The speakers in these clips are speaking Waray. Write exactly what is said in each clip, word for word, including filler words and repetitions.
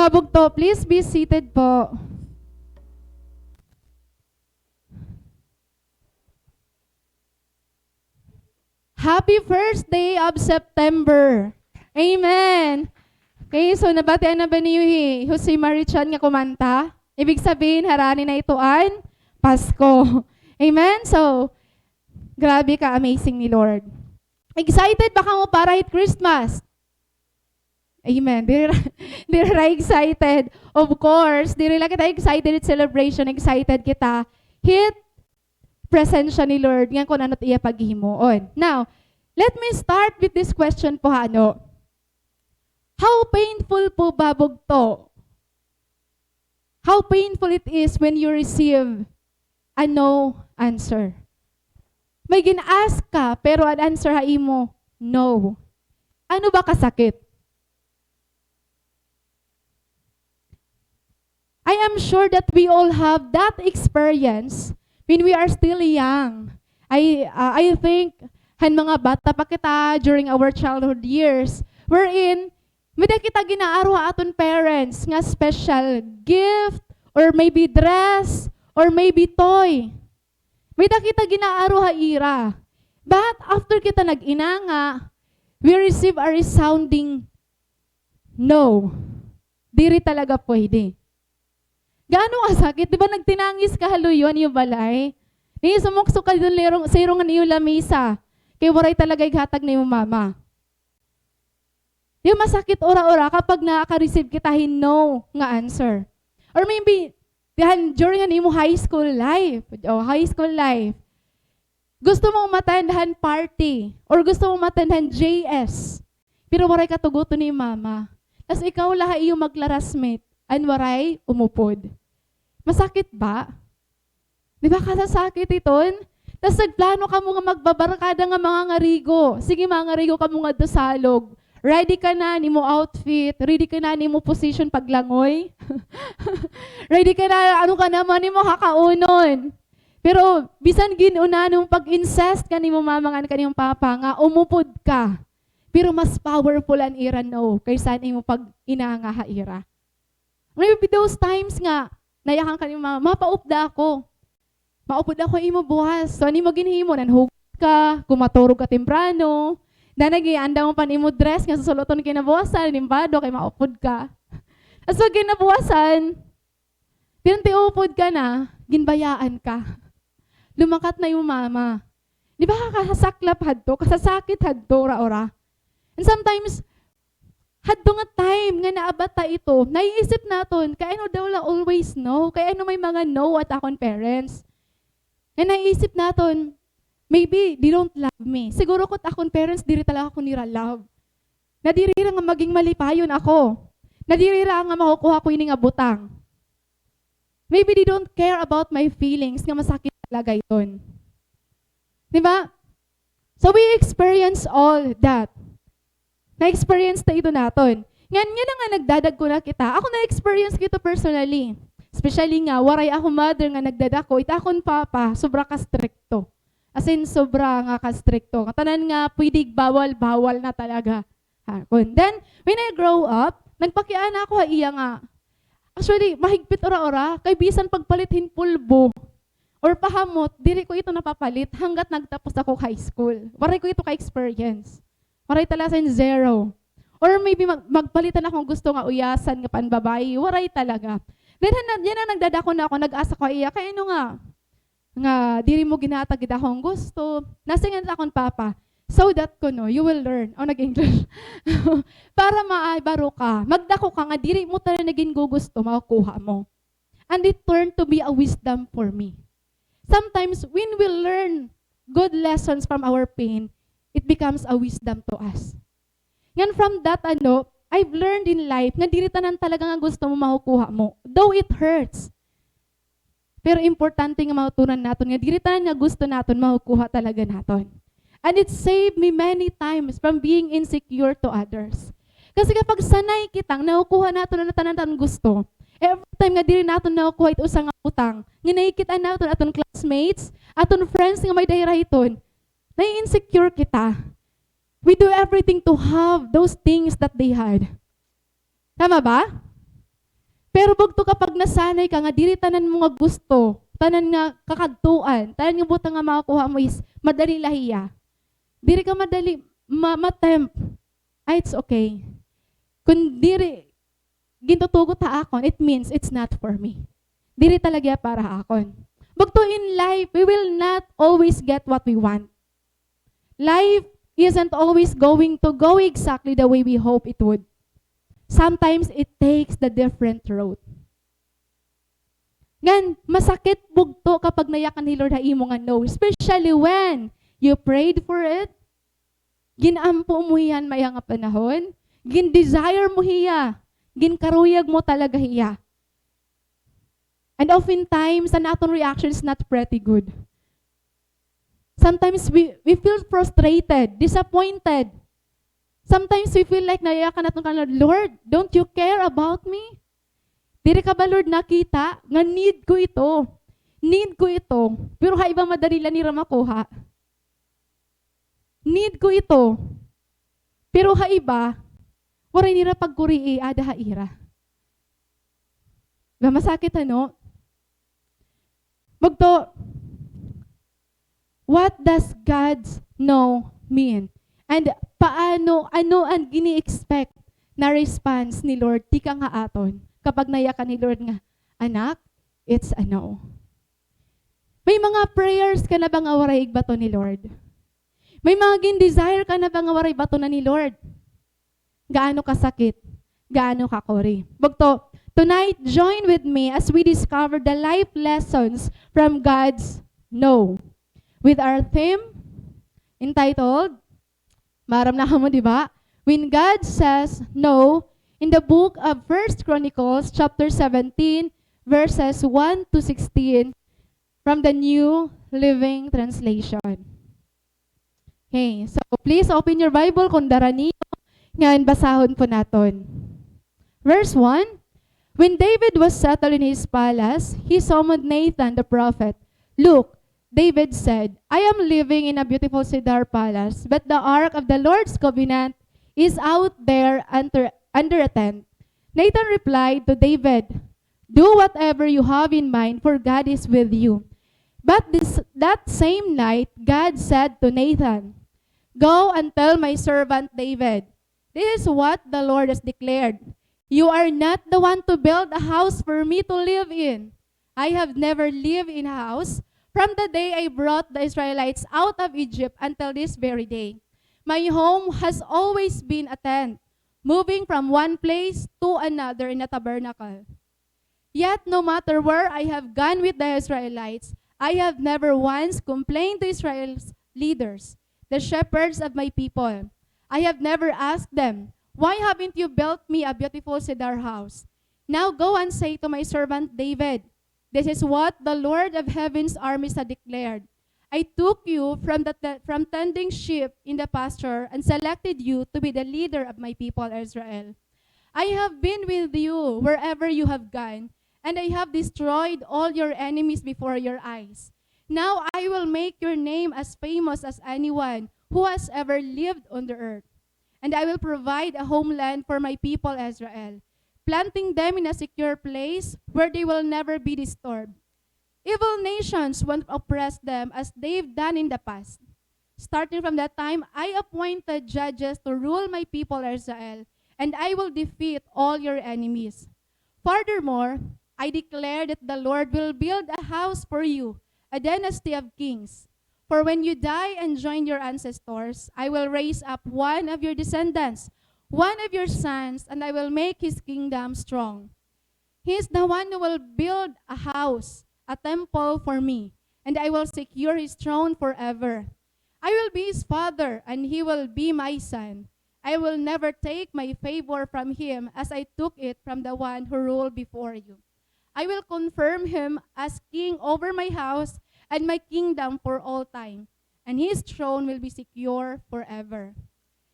Mga bugto, please be seated po. Happy first day of September. Amen. Okay, so nabatian na ba niyo hi Jose Marichan nga kumanta? Ibig sabihin, harani na ito an Pasko. Amen? So, grabe ka amazing ni Lord. Excited ba kamo para hit Christmas? Amen. Diri ra, diri ra excited. Of course, diri la kita excited hit celebration, excited kita hit presensya ni Lord, ngan kun ano it iya paghihimuon. Now, let me start with this question po, ha, ano? How painful po ba, bugto? How painful it is when you receive a no answer. May gin-ask ka, pero an answer ha imo, no. Ano ba kasakit? I am sure that we all have that experience when we are still young. I, uh, I think, han mga bata pa kita during our childhood years, wherein, may-ada kita ginaaro ha aton parents nga special gift, or maybe dress, or maybe toy. May-ada kita ginaaro ha ira. But after kita nag-inanga, we receive a resounding no. Diri talaga pwede. Gaano kasakit? Di ba nagtinangis ka ha luyo han iyo balay? Ni sumuksok ka didto lirong, sa irong han iyo lamisa. Kay waray talaga ighatag ni imo mama. Di ba masakit ura-ura kapag nakaka-receive kita hin no nga answer? Or maybe, dihan, during an imo high school life, o, high school life, gusto mo umattend han party, or gusto mo umattend han J S, pero waray ka tuguton ni mama. Tas ikaw la ha iyo mag-classmate an waray umupod. Masakit ba? Di ba kasasakit iton? Tas nagplano kamo nga magbabarkada nga mangangarigo. Sige, mangangarigo kamo ngadto salog. Ready ka na han imo outfit, ready ka na han imo position paglangoy. Ready ka na, ano ka na man imo kakaunon. Pero bisan gin-una han imo pag-insist kan imo mama ngan kan imo papa nga umupod ka, pero mas powerful an ira no kaysa an imo pag-inanga ha ira. Maybe those times nga nayakan ka ni mama, "Mapaupda ako. Maupod ako imo buwas." So, ano imo ginhimo? Nanhugot ka, kumaturog ka temprano. Dana, gianda mo pa an imo dress nga susul-oton kinabuwasan, inimbado kay maupod ka. So, kinabuwasan, pinantiupod ka na, ginbayaan ka. Lumakat na imo mama. Di ba kakasaklap hadto, kasasakit hadto, ura-ura? And sometimes, hadto nga time nga naabot ta ito, naiisip naton, kay ano daw la always no? Kay ano may mga no it akon parents? Nga naiisip naton, maybe they don't love me. Siguro ko it akon parents, diri talaga ako nira love. Nadiri hira nga maging malipayon ako. Nadiri hira nga makukuha ko ini nga butang. Maybe they don't care about my feelings, nga masakit talaga iton. Di ba? So we experience all that. Na-experience ta ito naton. Ngan, ngan nga nagdadag-on na kita. Ako na-experience ko ito personally. Especially nga, waray ako mother nga nagdadako. It akon papa, sobra ka strikto. As in, sobra nga ka strikto. Nga tanan nga pwede bawal, bawal na talaga. Ha, kun. Then, when I grow up, nagpakiana ako ha iya nga, actually, mahigpit ura-ura, kay bisan pagpalit hin pulbo or pahamot, diri ko ito napapalit hanggat nagtapos ako high school. Waray ko ito ka-experience. Waray talaga, as in zero. Or maybe mag-, magpalit han akon gusto nga uyasan nga panbabayi, waray talaga. Then, han-, yana nagdadako na ako, nag-ask ako ha iya, kay ano nga, nga diri mo ginhatag it akon gusto. Nasiring it akon papa, "So that kuno, you will learn." O, nag-English. Para maabaro ka, magdako ka nga diri mo talaga gingugusto, makukuha mo. And it turned to be a wisdom for me. Sometimes, when we learn good lessons from our pain, it becomes a wisdom to us. Ngan from that, ano, I've learned in life nga diri tanan talaga nga gusto mo makukuha mo. Though it hurts. Pero importante nga matutunan naton nga diri tanan nga gusto naton makukuha talaga naton. And it saved me many times from being insecure to others. Kasi kapag sanay kita nga nakukuha naton an tanan-tanan gusto, every time nga diri naton nakukuha it usa nga butang, nga nakikita naton aton classmates, aton friends nga may dayrahiton, nai-insecure kita. We do everything to have those things that they had. Tama ba? Pero bugto kapag nasanay ka nga diri tanan mo nga gusto, tanan nga kakadtuan, tanan nga butang nga makukuha mo is madali la hiya. Diri ka madali ma-, ma-tempt. Ay, it's okay. Kun diri gintutugot ha akon, it means it's not for me. Diri talaga para ha akon. Bugto in life, we will not always get what we want. Life isn't always going to go exactly the way we hope it would. Sometimes it takes the different road. Ngan, masakit bugto kapag nayakan hi Lord ha imo nga no, especially when you prayed for it, gin-ampo mo hiya han maiha nga panahon, gin-desire mo hiya, ginkaruyag mo talaga hiya. And oftentimes, an aton reaction is not pretty good. Sometimes we, we feel frustrated, disappointed. Sometimes we feel like nayakan naton kan Lord, "Lord, don't you care about me?" Diri ka ba, Lord, nakita nga need ko ito? Need ko ito. Pero ha iba madali la nira makuha. Need ko ito. Pero ha iba, waray nira pagkurii ada ha ira. Ba, masakit, ano? Bugto, what does God's no mean? And paano, ano an gini-expect na response ni Lord tikang ha aton kapag nayakan ni Lord nga, "Anak, it's a no." May mga prayers ka na ba nga waray igbaton ni Lord? May mga gin-desire ka na ba nga waray batonan ni Lord? Gaano kasakit? Gaano kakuri? Bugto, tonight, join with me as we discover the life lessons from God's no. With our theme entitled, maaram na kamo, di ba? When God says no, in the book of First Chronicles chapter seventeen, verses one to sixteen, from the New Living Translation. Okay, so please open your Bible kon dara niyo, ngan basahon po naton. Verse one, When David was settled in his palace, he summoned Nathan the prophet. "Look," David said, "I am living in a beautiful cedar palace, but the ark of the Lord's covenant is out there under, under a tent." Nathan replied to David, "Do whatever you have in mind, for God is with you." But this, that same night, God said to Nathan, "Go and tell my servant David, 'This is what the Lord has declared. You are not the one to build a house for me to live in. I have never lived in a house from the day I brought the Israelites out of Egypt until this very day. My home has always been a tent, moving from one place to another in a tabernacle. Yet no matter where I have gone with the Israelites, I have never once complained to Israel's leaders, the shepherds of my people. I have never asked them, 'Why haven't you built me a beautiful cedar house?' Now go and say to my servant David, 'This is what the Lord of heaven's armies has declared. I took you from the te-, from tending sheep in the pasture and selected you to be the leader of my people Israel. I have been with you wherever you have gone, and I have destroyed all your enemies before your eyes. Now I will make your name as famous as anyone who has ever lived on the earth. And I will provide a homeland for my people Israel, planting them in a secure place where they will never be disturbed. Evil nations won't oppress them as they've done in the past. Starting from that time, I appointed judges to rule my people Israel, and I will defeat all your enemies. Furthermore, I declare that the Lord will build a house for you, a dynasty of kings. For when you die and join your ancestors, I will raise up one of your descendants, one of your sons, and I will make his kingdom strong. He is the one who will build a house, a temple for me, and I will secure his throne forever. I will be his father, and he will be my son. I will never take my favor from him as I took it from the one who ruled before you. I will confirm him as king over my house and my kingdom for all time, and his throne will be secure forever."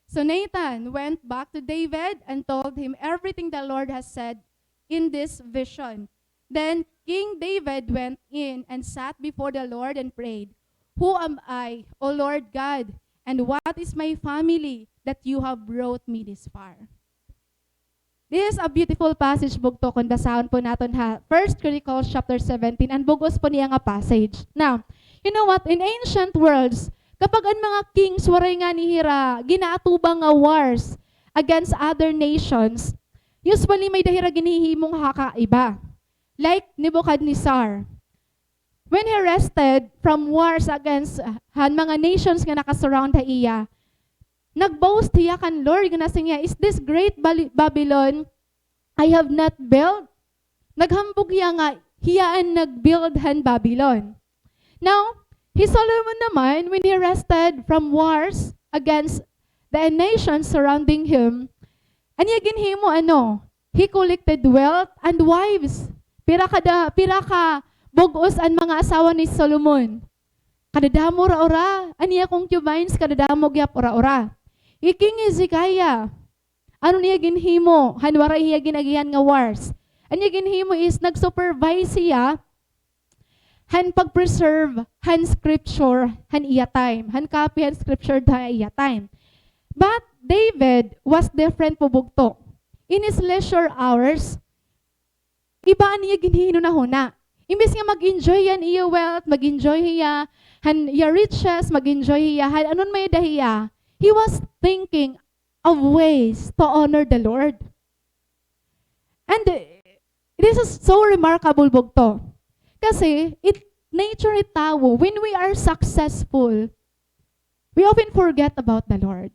So Nathan went back to David and told him everything the Lord has said in this vision. Then King David went in and sat before the Lord and prayed, "Who am I, O Lord God, and what is my family that you have brought me this far?" This is a beautiful passage, bugto, kon basahon po naton ha First Chronicles chapter seventeen, an bug-os po niya nga passage. Now, you know what? In ancient worlds, kapag an mga kings waray ngani hira ginaatubang nga wars against other nations, usually may-ada hira ginhihimong kakaiba. Like Nebuchadnezzar. When he rested from wars against, uh, han mga nations nga naka-surround ha iya, nag-boast hiya kan Lord nga nasiring hiya, "Is this great Bali-, Babylon I have not built?" Naghambog hiya nga hiya an nag-build han Babylon. Now, hi Solomon naman, when he rested from wars against the nations surrounding him, an iya ginhimo, ano, he collected wealth and wives. Pira ka da-, pira ka bug-os an mga asawa ni Solomon. Kadadamo ura-ura, an iya concubines, kadadamo gihap ura-ura. Hi King Hezekiah, ano an iya ginhimo han waray hiya gin-agihan nga wars? An iya ginhimo is nag-supervise hiya han pag-preserve han scripture han iya time, han copy han scripture han iya time. But David was different po, bugto. In his leisure hours, iba an iya ginhihinunahuna. Imbes nga mag-enjoy hiya han iya wealth, mag-enjoy hiya han iya riches, mag-enjoy hiya han ano an may-ada hiya, he was thinking of ways to honor the Lord. And, uh, this is so remarkable, bugto. Kasi, it, nature it tawo, when we are successful, we often forget about the Lord.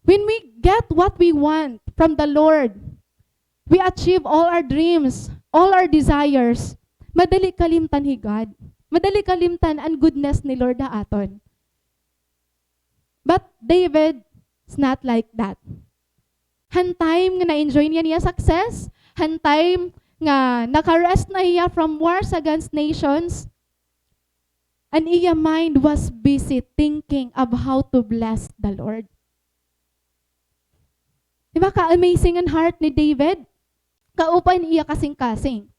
When we get what we want from the Lord, we achieve all our dreams, all our desires, madali kalimtan hi God. Madali kalimtan an goodness ni Lord ha aton. But David is not like that. Han time nga na-enjoy niya an iya success, han time nga naka-rest na hiya from wars against nations, an iya mind was busy thinking of how to bless the Lord. Di ba ka-amazing an heart ni David? Kaupay an iya kasingkasing.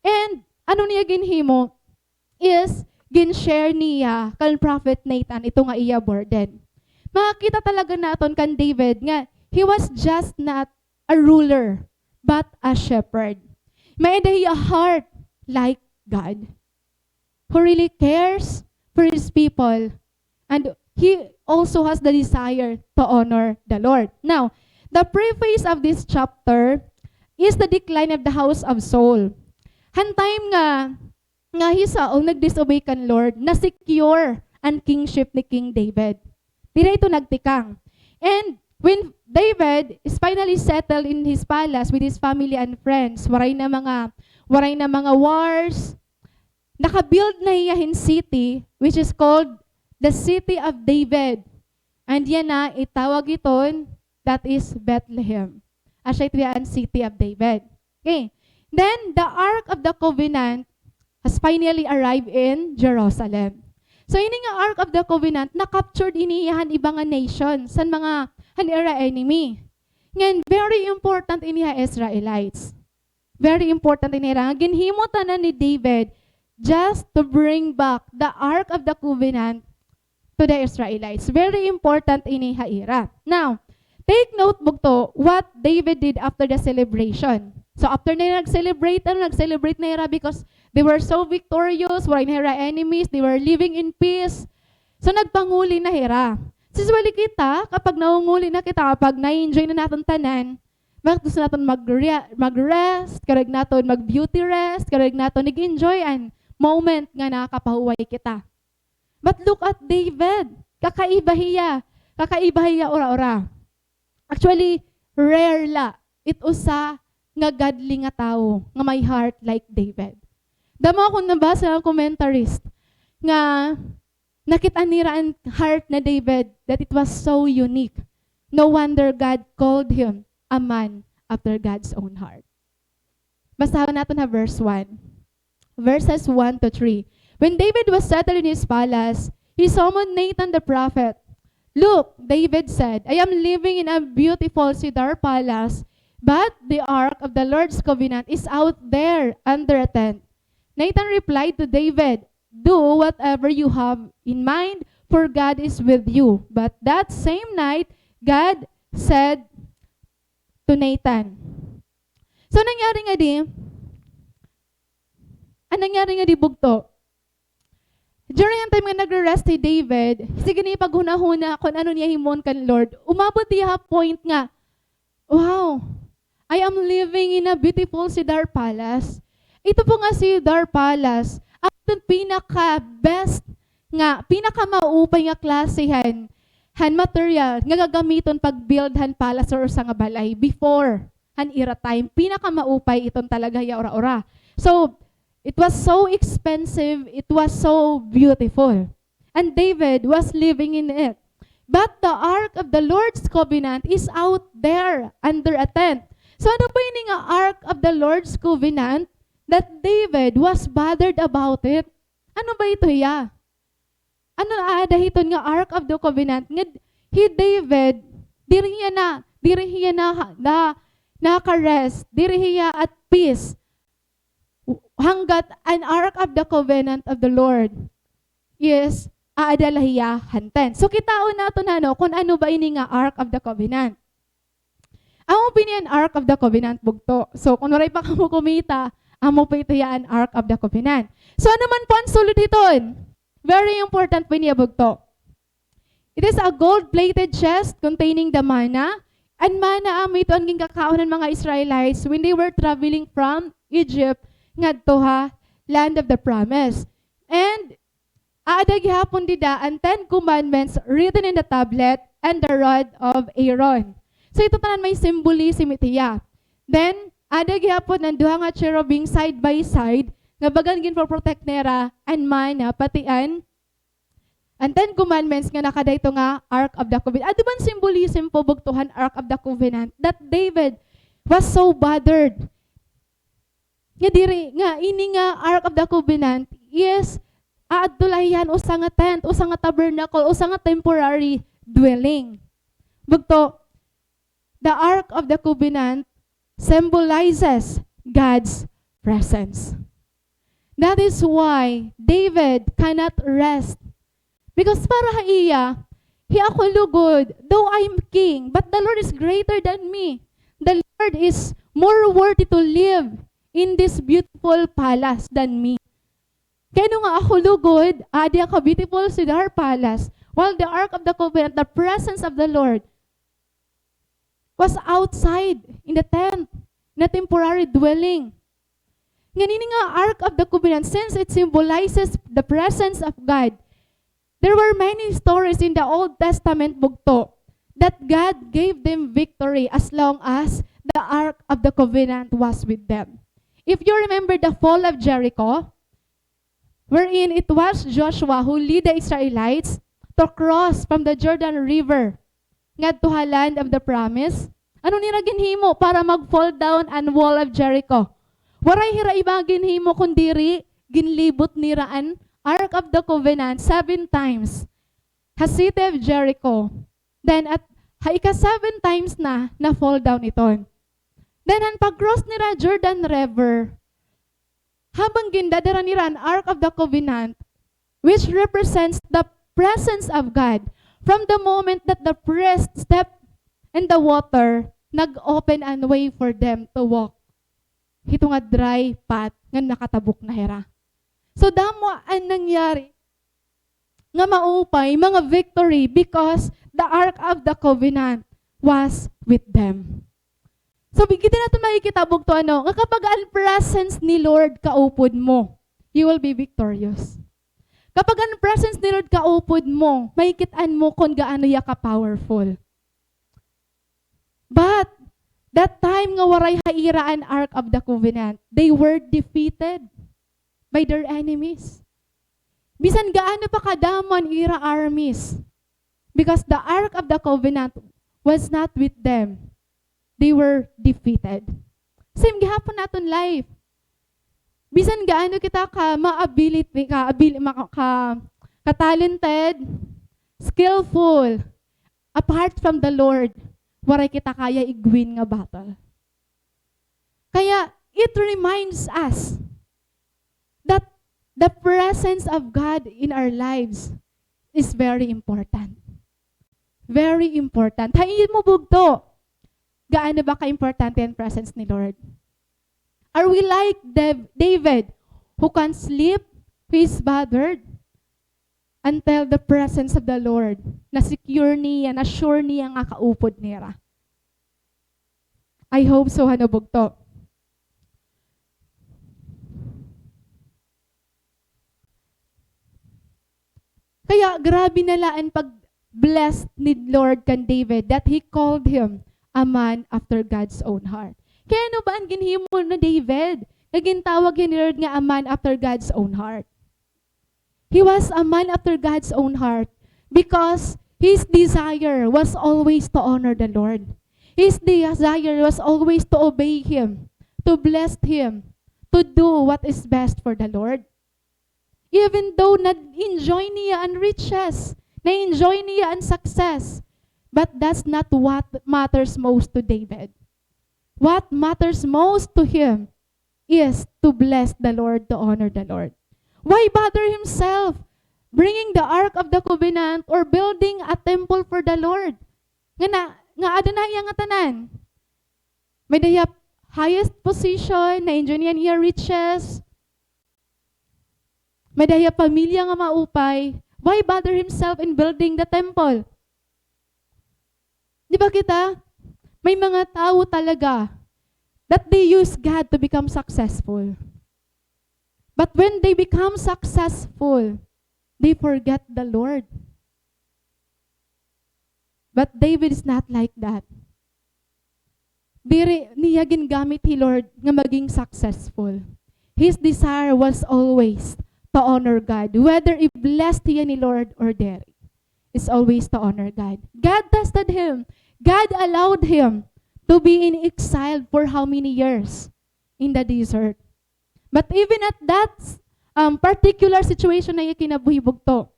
And ano niya ginhimo is gin-share niya kan Prophet Nathan ito nga iya burden. Makita talaga naton kan David nga he was just not a ruler, but a shepherd. May-ada hiya heart like God, who really cares for his people, and he also has the desire to honor the Lord. Now, the preface of this chapter is the decline of the house of Saul. Han time nga, nga hi Saul nag-disobey kan Lord, na-secure an kingship ni King David. Diri ito nagtikang. And when David is finally settled in his palace with his family and friends, waray na mga, waray na mga wars, naka-build na hiya hin city, which is called the City of David. And yana, itawag iton, that is Bethlehem. Asya ito hiya an City of David. Okay. Then, the Ark of the Covenant has finally arrived in Jerusalem. So, ini nga Ark of the Covenant, na-captured ini hiya han iba nga nations, han mga, han ira enemy. Ngan, very important ini ha Israelites. Very important ini ira. Nga ginhimo tanan ni David just to bring back the Ark of the Covenant to the Israelites. Very important ini ha ira. Now, take note, bugto, what David did after the celebration. So, after na nag-celebrate, ano, nag-celebrate na ira because they were so victorious, waray na ira enemies, they were living in peace. So, nagpanguli na ira. Usually kita, kapag nangunguli na kita, kapag na-enjoy na naton tanan, bakit gusto naton mag-, mag-rest, karuyag naton mag-beauty rest, karuyag naton nag-enjoy an moment nga nakakapahuway kita. But look at David. Kakaiba hiya. Kakaiba hiya ura-ura. Actually, rare la it usa nga godly nga tawo nga may heart like David. Damo akon nabasa nga commentarist nga nakit-an nira an heart ni David, that it was so unique. No wonder God called him a man after God's own heart. Basahon naton ha verse one. Verses one to three. When David was settled in his palace, he summoned Nathan the prophet. "Look," David said, "I am living in a beautiful cedar palace, but the ark of the Lord's covenant is out there under a tent." Nathan replied to David, "Do whatever you have in mind, for God is with you." But that same night, God said, to Nathan. So, nangyari nga di, an nangyari nga di bugto, during an time nga nagre-rest hi David, sige ni paghunahuna kon ano niya himoon kan Lord. Umabot hiya ha point nga, "Wow, I am living in a beautiful cedar palace." Ito po nga cedar palace, an pinaka-best nga, pinakamaupay nga klase han, han material nga gagamiton pag-build han palace or usa nga balay before han ira time. Pinakamaupay iton talaga hiya ura-ura. So, it was so expensive, it was so beautiful. And David was living in it. But the ark of the Lord's covenant is out there under a tent. So, ano ba ini nga ark of the Lord's covenant that David was bothered about it? Ano ba ito hiya? Ano aada hiton nga ark of the covenant? Nga hi David, diri hiya na, diri hiya na, na, naka-rest, diri hiya at peace. Hanggat an ark of the covenant of the Lord is aada la hiya han tent. So, kitaon naton ano, kon ano ba ini nga ark of the covenant. Amo pa ini an ark of the covenant, bugto. So, kon waray pa kamo kumita, amo pa ito hiya an ark of the covenant. So, ano man po an sulod hiton? Very important po niya, bugto. It is a gold-plated chest containing the manna. An manna, amo ito an ginkakaon han mga Israelites when they were traveling from Egypt ngadto ha land of the promise. And aada gihapon dida an Ten Commandments written in the tablet and the rod of Aaron. So, ito tanan may symbolism ito hiya. Then, aada gihapon an duha nga cherubim side by side, nga bagan ginpo-protect nira an manna, pati an, an Ten Commandments nga nakada hito nga Ark of the Covenant. Adi man symbolism po bugto han Ark of the Covenant that David was so bothered. Nga diri, nga ini nga Ark of the Covenant is aadto la hiya han usa nga tent, usa nga tabernacle, usa nga temporary dwelling. Bugto, the Ark of the Covenant symbolizes God's presence. That is why David cannot rest. Because para ha iya, hi ako lugod, though I am king, but the Lord is greater than me. The Lord is more worthy to live in this beautiful palace than me. Kay ano nga ako lugod, adi ako beautiful cedar palace, while the Ark of the Covenant, the presence of the Lord, was outside in the tent, in a temporary dwelling. Ngan ini nga Ark of the Covenant, since it symbolizes the presence of God, there were many stories in the Old Testament bugto that God gave them victory as long as the Ark of the Covenant was with them. If you remember the fall of Jericho, wherein it was Joshua who lead the Israelites to cross from the Jordan River ngadto ha land of the promise. Ano nira ginhimo para mag-fall down an wall of Jericho? Waray hira iba ginhimo kundiri ginlibot nira an Ark of the Covenant seven times ha city of Jericho. Then at ha ika-seven times na, na-fall down iton. Then han pag-cross nira Jordan River, habang gindadara nira an Ark of the Covenant, which represents the presence of God, from the moment that the priest stepped in the water, nag-open an way for them to walk hito nga dry path nga nakatabok na hira. So, damo an nangyari nga maupay, mga victory, because the Ark of the Covenant was with them. So, bi-, kita naton makikita bugto, ano, nga kapag an presence ni Lord kaupod mo, you will be victorious. Kapag an presence ni Lord kaupod mo, makikit-an mo kon gaano hiya ka-powerful. But that time nga waray ha ira an Ark of the Covenant, they were defeated by their enemies. Bisan gaano pa kadamo an ira armies, because the Ark of the Covenant was not with them, they were defeated. Same gihapon naton life. Bisan gaano kita ka ma-ability, ka abil-, ma-, ka, ka-talented, skillful, apart from the Lord, waray kita kaya ig-win nga battle. Kaya, it reminds us that the presence of God in our lives is very important. Very important. Ha imo bugto, gaano ba kaimportante an presence ni Lord? Are we like Dav-, David, who can't sleep, who is bothered until the presence of the Lord, na-secure niya, na-sure niya nga kaupod nira? I hope so, ano, bugto. Kaya grabe na la an pag-bless ni Lord kan David, that he called him a man after God's own heart. Kay ano ba an ginhimo ni David nga gintawag hiya ni Lord nga a man after God's own heart? He was a man after God's own heart because his desire was always to honor the Lord. His desire was always to obey Him, to bless Him, to do what is best for the Lord. Even though na-enjoy niya an riches, na-enjoy niya an success, but that's not what matters most to David. What matters most to him is to bless the Lord, to honor the Lord. Why bother himself bringing the Ark of the Covenant or building a temple for the Lord? Nga na, nga ada na iya ngatanan. May-ada hiya highest position, na-enjoy niya an iya riches. May-ada hiya pamilya nga maupay. Why bother himself in building the temple? Di ba kita? May mga tawo talaga that they use God to become successful. But when they become successful, they forget the Lord. But David is not like that. Diri niya gingamit hi Lord nga maging successful. His desire was always to honor God. Whether i-blessed hiya ni Lord or diri, it's always to honor God. God tested him. God allowed him to be in exile for how many years in the desert. But even at that, um, particular situation na iya kinabuhi, bugto,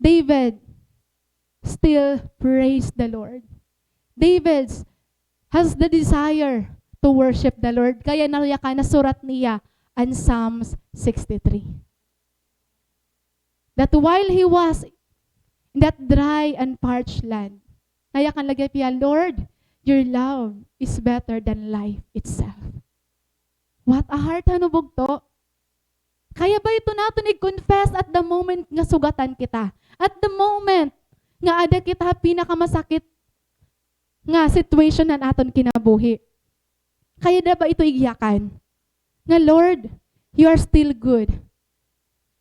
David still praise the Lord. David has the desire to worship the Lord. Kaya nayakan, nasurat niya an Psalms sixty-three. That while he was in that dry and parched land, nayakan lagi hiya, "Lord, your love is better than life itself." What a heart, ano, bugto? Kaya ba ito naton i-confess at the moment nga sugatan kita? At the moment nga ada kita ha pinakamasakit nga situation han aton kinabuhi? Kaya na ba ito igyakan? Nga, "Lord, you are still good.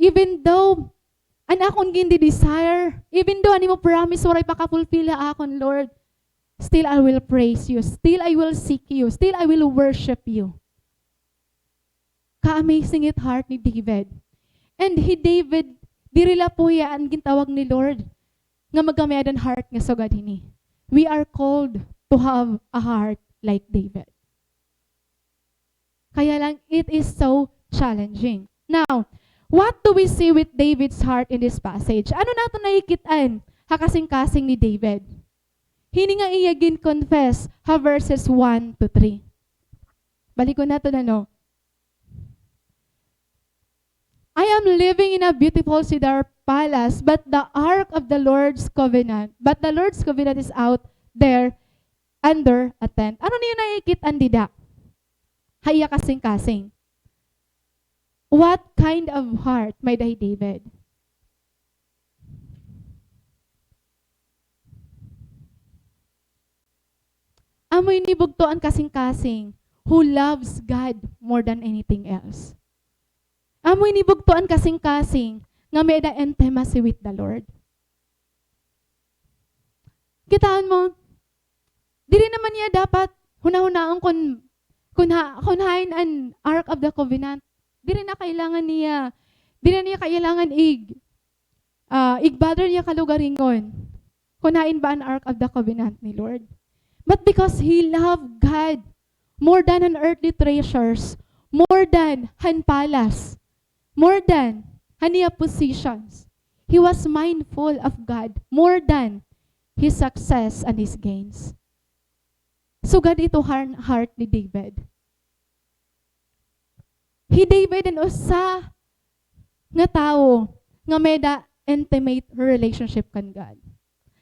Even though an akon gindi-desire, even though an imo promise waray pa ka-fulfill ha akon, Lord, still I will praise you. Still I will seek you. Still I will worship you." Ka-amazing it heart ni David. And hi David, diri la po hiya an gintawag ni Lord nga magkamay-ada hin heart nga sugad hini. We are called to have a heart like David. Kaya lang, it is so challenging. Now, what do we see with David's heart in this passage? Ano naton nakikit-an ha kasingkasing ni David? Hini nga iya gin-confess ha verses one to three. Balikon naton, ano? "I am living in a beautiful cedar palace, but the ark of the Lord's covenant, but the Lord's covenant is out there under a tent." Ano niyo nakikit-an dida? Ha iya kasingkasing. What kind of heart may-ada hi David? Amo ini bugto an kasingkasing who loves God more than anything else. Amo ini bugto an kasingkasing nga may-ada intimacy with the Lord. Kitaon mo, diri naman niya dapat hunahunaon kun, kun ha-, kun hain an Ark of the Covenant. Diri na kailangan niya, diri na niya kailangan ig-, ah, ig-bother niya kalugaringon kun hain ba an Ark of the Covenant ni Lord. But because he loved God more than an earthly treasures, more than han palace, more than han iya positions, he was mindful of God more than his success and his gains. Sugad ito han heart ni David. Hi David an usa nga tawo nga may-ada intimate relationship kan God.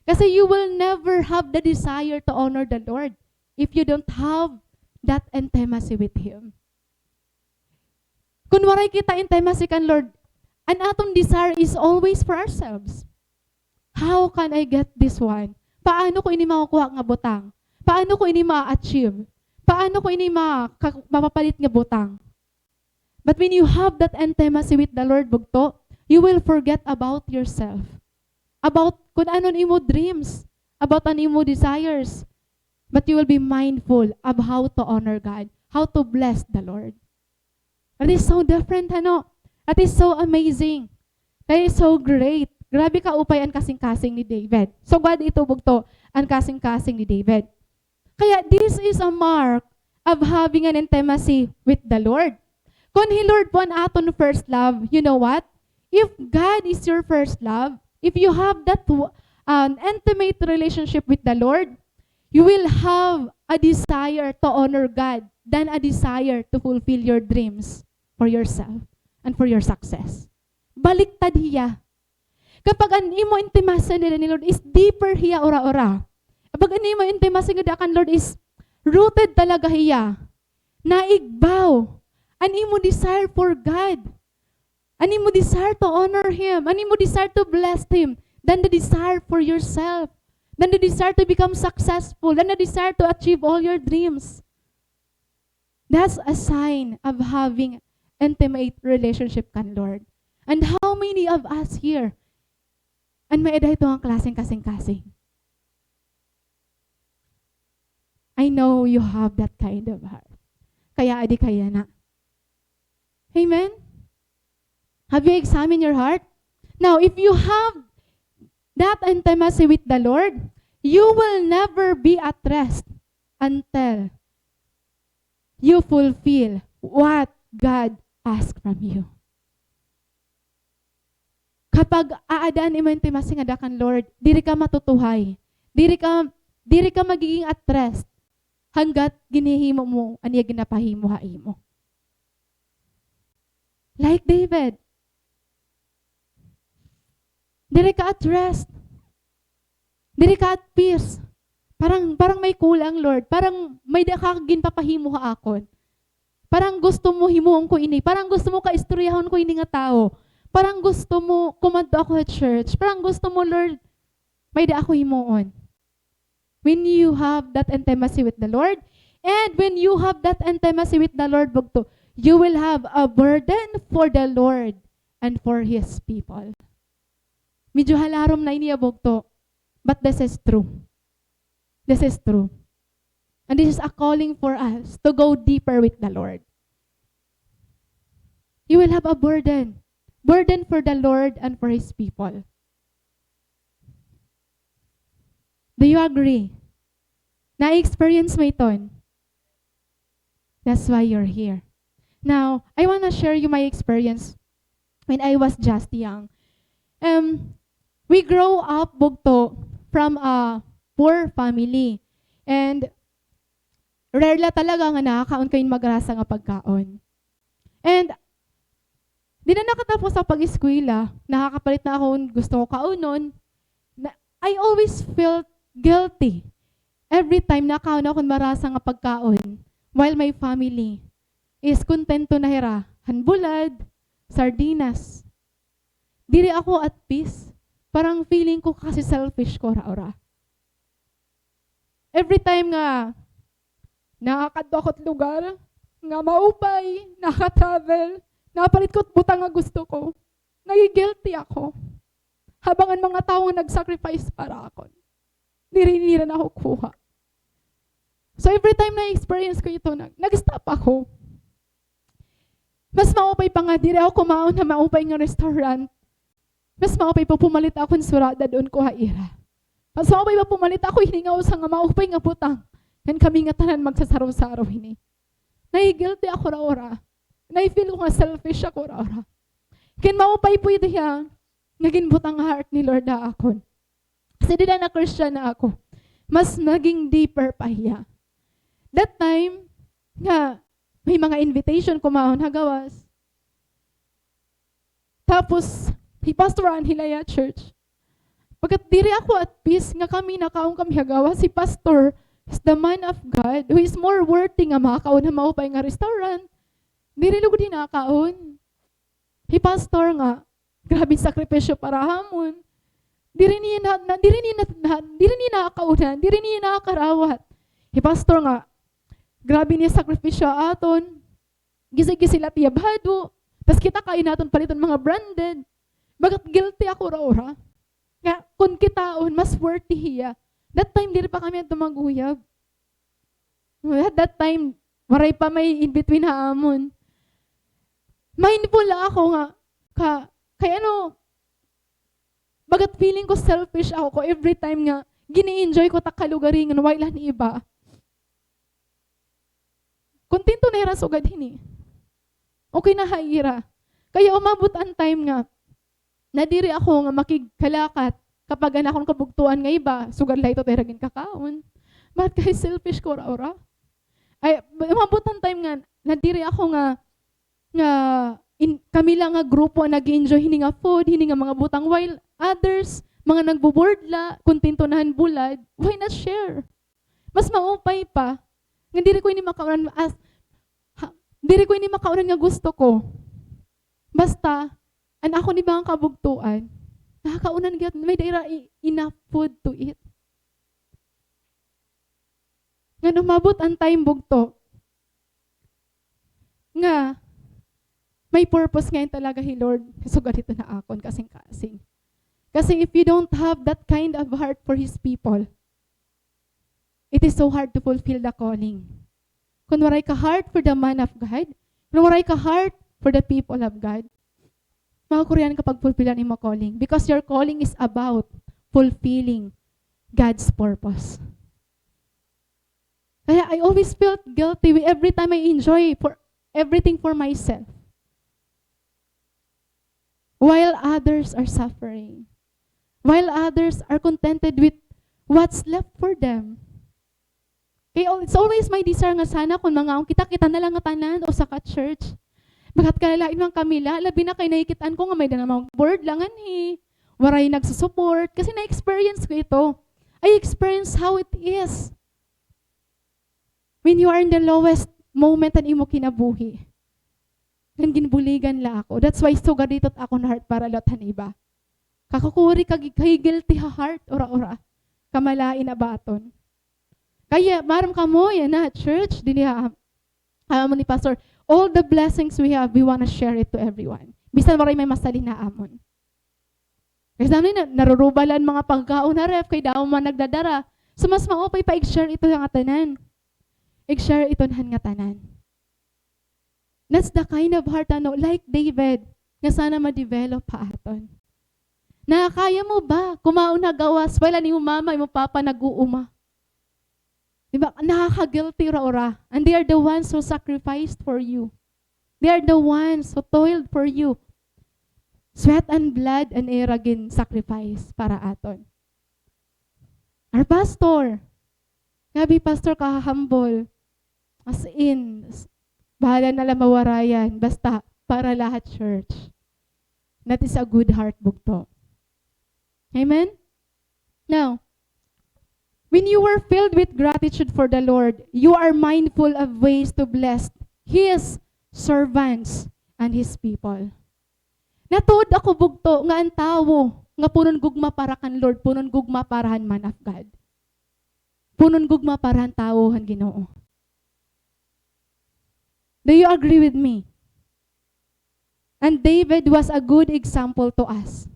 Kasi you will never have the desire to honor the Lord if you don't have that intimacy with Him. Kun waray kita intimacy kan Lord, an aton desire is always for ourselves. How can I get this one? Paano ko ini makukuha nga butang? Paano ko ini ma-achieve? Paano ko ini maka-, mapapalit nga butang? But when you have that intimacy with the Lord, bugto, you will forget about yourself. About kun ano an imo dreams, about an imo desires. But you will be mindful of how to honor God, how to bless the Lord. That is so different, ano? That is so amazing. That is so great. Grabe ka upay an kasingkasing ni David. So, God ito bugto an kasingkasing ni David. Kaya this is a mark of having an intimacy with the Lord. Kun hi Lord po an aton first love, you know what? If God is your first love, if you have that w-, um, intimate relationship with the Lord, you will have a desire to honor God than a desire to fulfill your dreams for yourself and for your success. Baliktad hiya. Kapag an imo intimacy ngada ni Lord is deeper hiya ura-ura. Kapag an imo intimacy ngada kan Lord is rooted talaga hiya. Naigbaw. An imo desire for God. An imo desire to honor Him. An imo desire to bless Him. Than the desire for yourself. Than the desire to become successful. Than the desire to achieve all your dreams. That's a sign of having intimate relationship kan Lord. And how many of us here an may-ada hito nga klaseng kasingkasing? I know you have that kind of heart. Kaya adi kaya na. Amen? Have you examined your heart? Now, if you have that intimacy with the Lord, you will never be at rest until you fulfill what God asked from you. Kapag aada an imo intimacy ngada kan Lord, diri ka matutuhay. Diri ka, diri ka magiging at rest hanggat ginhihimo mo an iya ginapahimo ha imo. Like David. Diri ka at rest. Diri ka at peace. Parang, parang may kulang, Lord. Parang may-ada ka ginpapahimo ha akon. Parang gusto mo himuon ko ini. Parang gusto mo kaistoryahon ko ini nga tawo. Parang gusto mo kumadto ako ha church. Parang gusto mo, Lord, may-ada ako himuon. When you have that intimacy with the Lord, and when you have that intimacy with the Lord, bugto, you will have a burden for the Lord and for His people. Medyo halarom na ini, bugto, but this is true. This is true. And this is a calling for us to go deeper with the Lord. You will have a burden. Burden for the Lord and for His people. Do you agree? Na-experience mo iton? That's why you're here. Now, I wanna share you my experience when I was just young. Um, we grow up, bugto, from a poor family. And rare la talaga nga nakakaon kami hin magrasa nga pagkaon. And di na nakatapos an pag-eskwela, nakakapalit na ako hin gusto ko kaunon. Na, I always felt guilty every time nakaon ako hin marasa nga pagkaon, while my family is kontento na hira han bulad, sardinas. Diri ako at peace. Parang feeling ko kasi selfish ko ura-ura. Every time nga nakakadto ako hit lugar nga maupay, naka-travel, napalit ko butang nga gusto ko, nagi-guilty ako. Habang an mga tawo nga nag-sacrifice para akon, diri nira nakukuha. So every time na-experience ko ito, nag-, nag-stop ako. Mas maupay pa nga diri ako kumaon ha maupay nga restaurant. Mas maupay pa pumalit ako hin sura, dad-on ko ha ira. Mas maupay pa pumalit ako, hiningaw sa nga maupay nga butang ngan kami nga tanan magsasaraw-saraw hini. Nai-guilty ako ura-ura. Nai-feel ko nga selfish ako ura-ura. Ken maupay po ito hiya nga ginbutang ha heart ni Lord ha akon. Kasi dida na Christian na ako, mas naging deeper pa hiya. That time, nga may mga invitation kumaon ha gawas. Tapos, hi Pastor Anhilaya Church. Pagkat diri ako at peace nga kami nakaon kami ha gawas, si Pastor, Is the man of God who is more worthy nga makakaon ha maupay nga restaurant. Diri lugod hin nakaon. Hi pastor nga, grabe sakripisyo para ha amon. Diri niya na, na, diri niya na, na, diri niya nakakaunan, diri niya nakakarawat. Hi pastor nga, grabe niya sakripisyo ha aton. Gisi-gisi la tiya bado. Tas kita kay naton paliton mga branded. Bagat guilty ako ura-ura. Nga, kun kitaon, mas worthy hiya. That time, diri pa kami adto mag-uyab. At that time, waray pa may in between ha amon. Mindful la ako nga, ka, kay ano, bagat feeling ko selfish ako ko every time nga gini-enjoy ko ta kalugaringon, way la ni iba. Kontento na hira sugad hini. Okay na ha ira. Kaya umabot an time nga, nadiri ako nga makigkalakat kapag an akon kabugtoan nga iba, sugad la ito ta ira ginkakaon. Bagat kay selfish ko ura-ura. Ay, umabot an time nga, nadiri ako nga, nga in, kami la nga grupo an nag-enjoy hini nga food, hini nga mga butang, while others, mga nagbo-board la, kontento na han bulad, why not share? Mas maupay pa, nga diri ko ini makaunan as, ha, diri ko ini makaunan nga gusto ko. Basta, an akon iba nga kabugtoan, nakakaunan gihap, may-ada ira i-, enough food to eat. Ngan umabot an time bugto nga may purpose ngay-an talaga hi Lord, sugad hito na akon kasingkasing. Kasi if you don't have that kind of heart for His people, it is so hard to fulfill the calling. Kun waray ka heart for the man of God, kun waray ka heart for the people of God, makakurian ka pag-fulfill an imo calling, because your calling is about fulfilling God's purpose. Kaya I always felt guilty every time I enjoy for everything for myself, while others are suffering, while others are contented with what's left for them. Kay al-, it's always my desire nga sana kun mangaon kita, kita na la nga tanan usa ka church. Bagat kalalain man kami la, labi na kay nakikit-an ko nga may-ada na mga board la nganhi, waray nagsusupport, kasi na-experience ko ito. I experience how it is when you are in the lowest moment han imo kinabuhi. Ngan ginbuligan la ako. That's why sugad hito it akon heart para liwat han iba. Kakukuri ka gi-, kay guilty ha heart, ura-ura. Kamalain a baton. Kaya, maaram kamo yana ha church, dinhi ha, ha amo ni Pastor, all the blessings we have, we wanna share it to everyone. Bisan waray may masalin ha amon. Kay sa amin, na-, naruruba la an mga pagkaon ha ref, kay damo man nagdadara. So, mas maupay pa ig-share ito han ngatanan. Ig-share ito han ngatanan. That's the kind of heart, ano, like David, nga sana ma-develop ha aton. Nakakaya mo ba kumaon ha gawas, while an imo mama, imo papa nag-uuma? Di ba? Nakaka-guilty ura-ura. And they are the ones who sacrificed for you. They are the ones who toiled for you. Sweat and blood an ira gin-sacrifice para aton. Our pastor, grabe, pastor, ka-humble. As in, s-, bahala na la mawarayan. Basta, para lahat church. That is a good heart, bugto. Amen? Now, when you were filled with gratitude for the Lord, you are mindful of ways to bless His servants and His people. Natuod ako, bugto, nga an tawo nga punon gugma para kan Lord, punon gugma para han man of God. Punon gugma para han tawo han Ginoo. Do you agree with me? And David was a good example to us.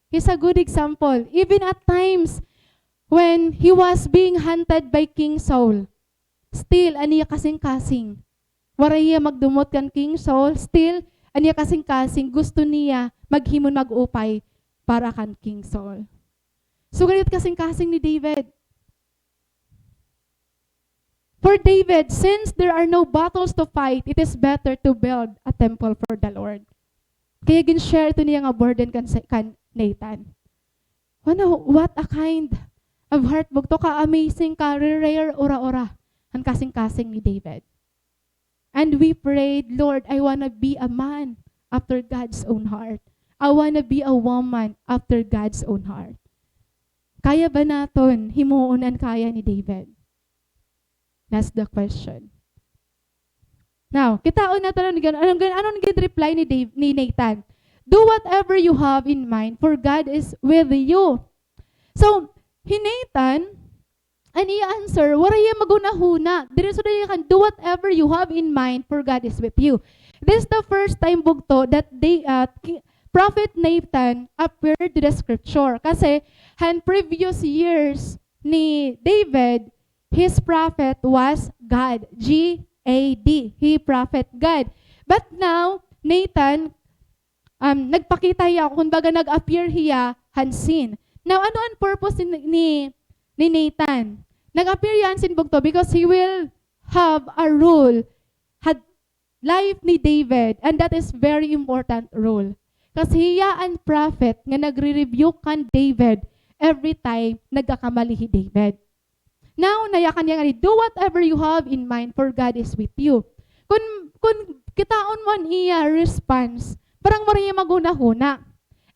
He's a good example. Even at times when he was being hunted by King Saul, still, an iya kasingkasing, waray hiya magdumot kan King Saul, still, an iya kasingkasing, gusto niya maghimo hin mag-upay para kan King Saul. So, ganito kasingkasing ni David. For David, since there are no battles to fight, it is better to build a temple for the Lord. Kaya gin-share ito niya nga burden kan sa-, kan Nathan. Ano, what a kind of heart, bugto, ka-amazing, ka-rare, ura-ura, an kasingkasing ni David. And we prayed, "Lord, I wanna be a man after God's own heart. I wanna be a woman after God's own heart." Kaya ba naton himuon an kaya ni David? ask the question. Now, kitaon naton ano gin-, ano gin-, ano gin reply ni Dave, ni Nathan. "Do whatever you have in mind, for God is with you." So, hi Nathan, an iya answer, waray hiya maghunahuna. Diretso na hiya kan, "Do whatever you have in mind, for God is with you." This is the first time, bugto, that they, uh, ki-, Prophet Nathan appeared to the scripture. Kasi, han previous years ni David, his prophet was God. G A D. He prophet God. But now, Nathan, um, nagpakita hiya, kumbaga, nag-appear hiya han scene. Now, ano an purpose ni, ni, ni Nathan? Nag-appear hiya han scene, bugto, because he will have a role had life ni David, and that is very important role. Kasi hiya an prophet nga nagre-rebuke kan David every time nagkakamali hi David. Now, nayakan niya ngani, "Do whatever you have in mind, for God is with you." Kun, kun kitaon mo an iya response, parang waray hiya maghunahuna.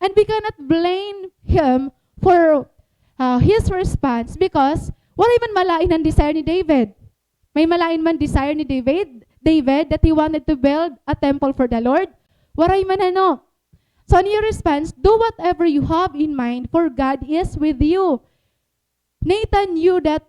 And we cannot blame him for, uh, his response because waray man malain an desire ni David. May malain man desire ni David, David, that he wanted to build a temple for the Lord? Waray man, ano. So, an iya response, "Do whatever you have in mind, for God is with you." Nathan knew that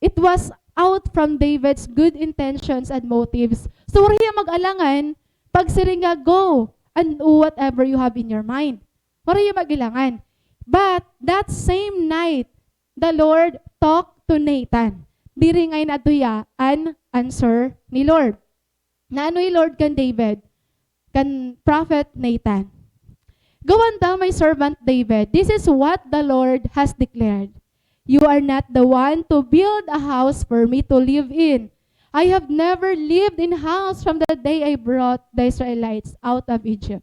it was out from David's good intentions and motives. So, waray hiya mag-alangan pagsiring nga, "Go and do whatever you have in your mind." Waray hiya mag-alangan. But that same night, the Lord talked to Nathan. Diri ngay-an adto hiya an answer ni Lord. Naano hi Lord kan David, kan Prophet Nathan? "Go and tell my servant David, 'This is what the Lord has declared. You are not the one to build a house for me to live in. I have never lived in house from the day I brought the Israelites out of Egypt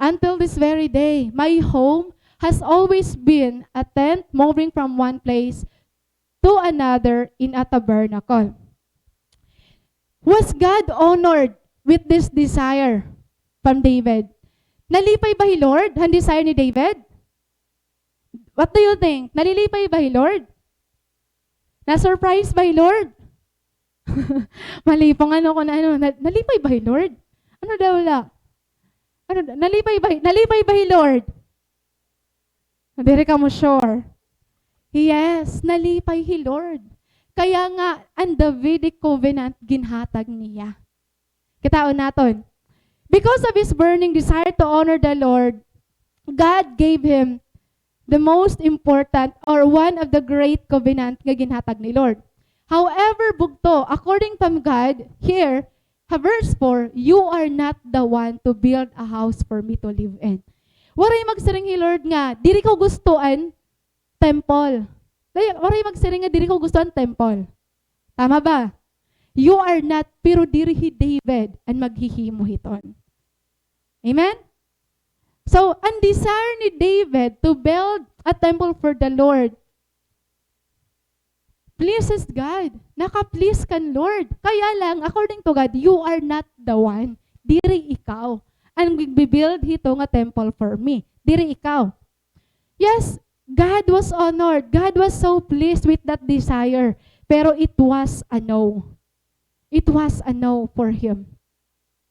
until this very day. My home has always been a tent moving from one place to another in a tabernacle.'" Was God honored with this desire from David? Nalipay ba hi Lord han desire ni David? What do you think? Nalilipay ba hi Lord? Na-surprise ba hi Lord? Malipay nga, ano, kun ano, na-, nalipay ba hi Lord? Ano daw la? Ano da-, nalipay ba hi, nalipay ba hi Lord? Diri kamo sure. Yes, nalipay hi Lord. Kaya nga, an Davidic covenant ginhatag niya. Kitaon naton. Because of his burning desire to honor the Lord, God gave him the most important or one of the great covenant nga ginhatag ni Lord. However, bugto, according from God, here, ha verse four, "You are not the one to build a house for me to live in." Waray magsiring hi Lord nga, "Diri ko gusto an temple." Diri, waray magsiring nga, "Diri ko gusto an temple." Tama ba? "You are not," pero diri hi David an maghihimo hiton. Amen? So, an desire ni David to build a temple for the Lord pleases God. Naka-please kan Lord. Kaya lang, according to God, "You are not the one." Diri ikaw an magbi-build hito nga temple for me. Diri ikaw. Yes, God was honored. God was so pleased with that desire. Pero it was a no. It was a no for him.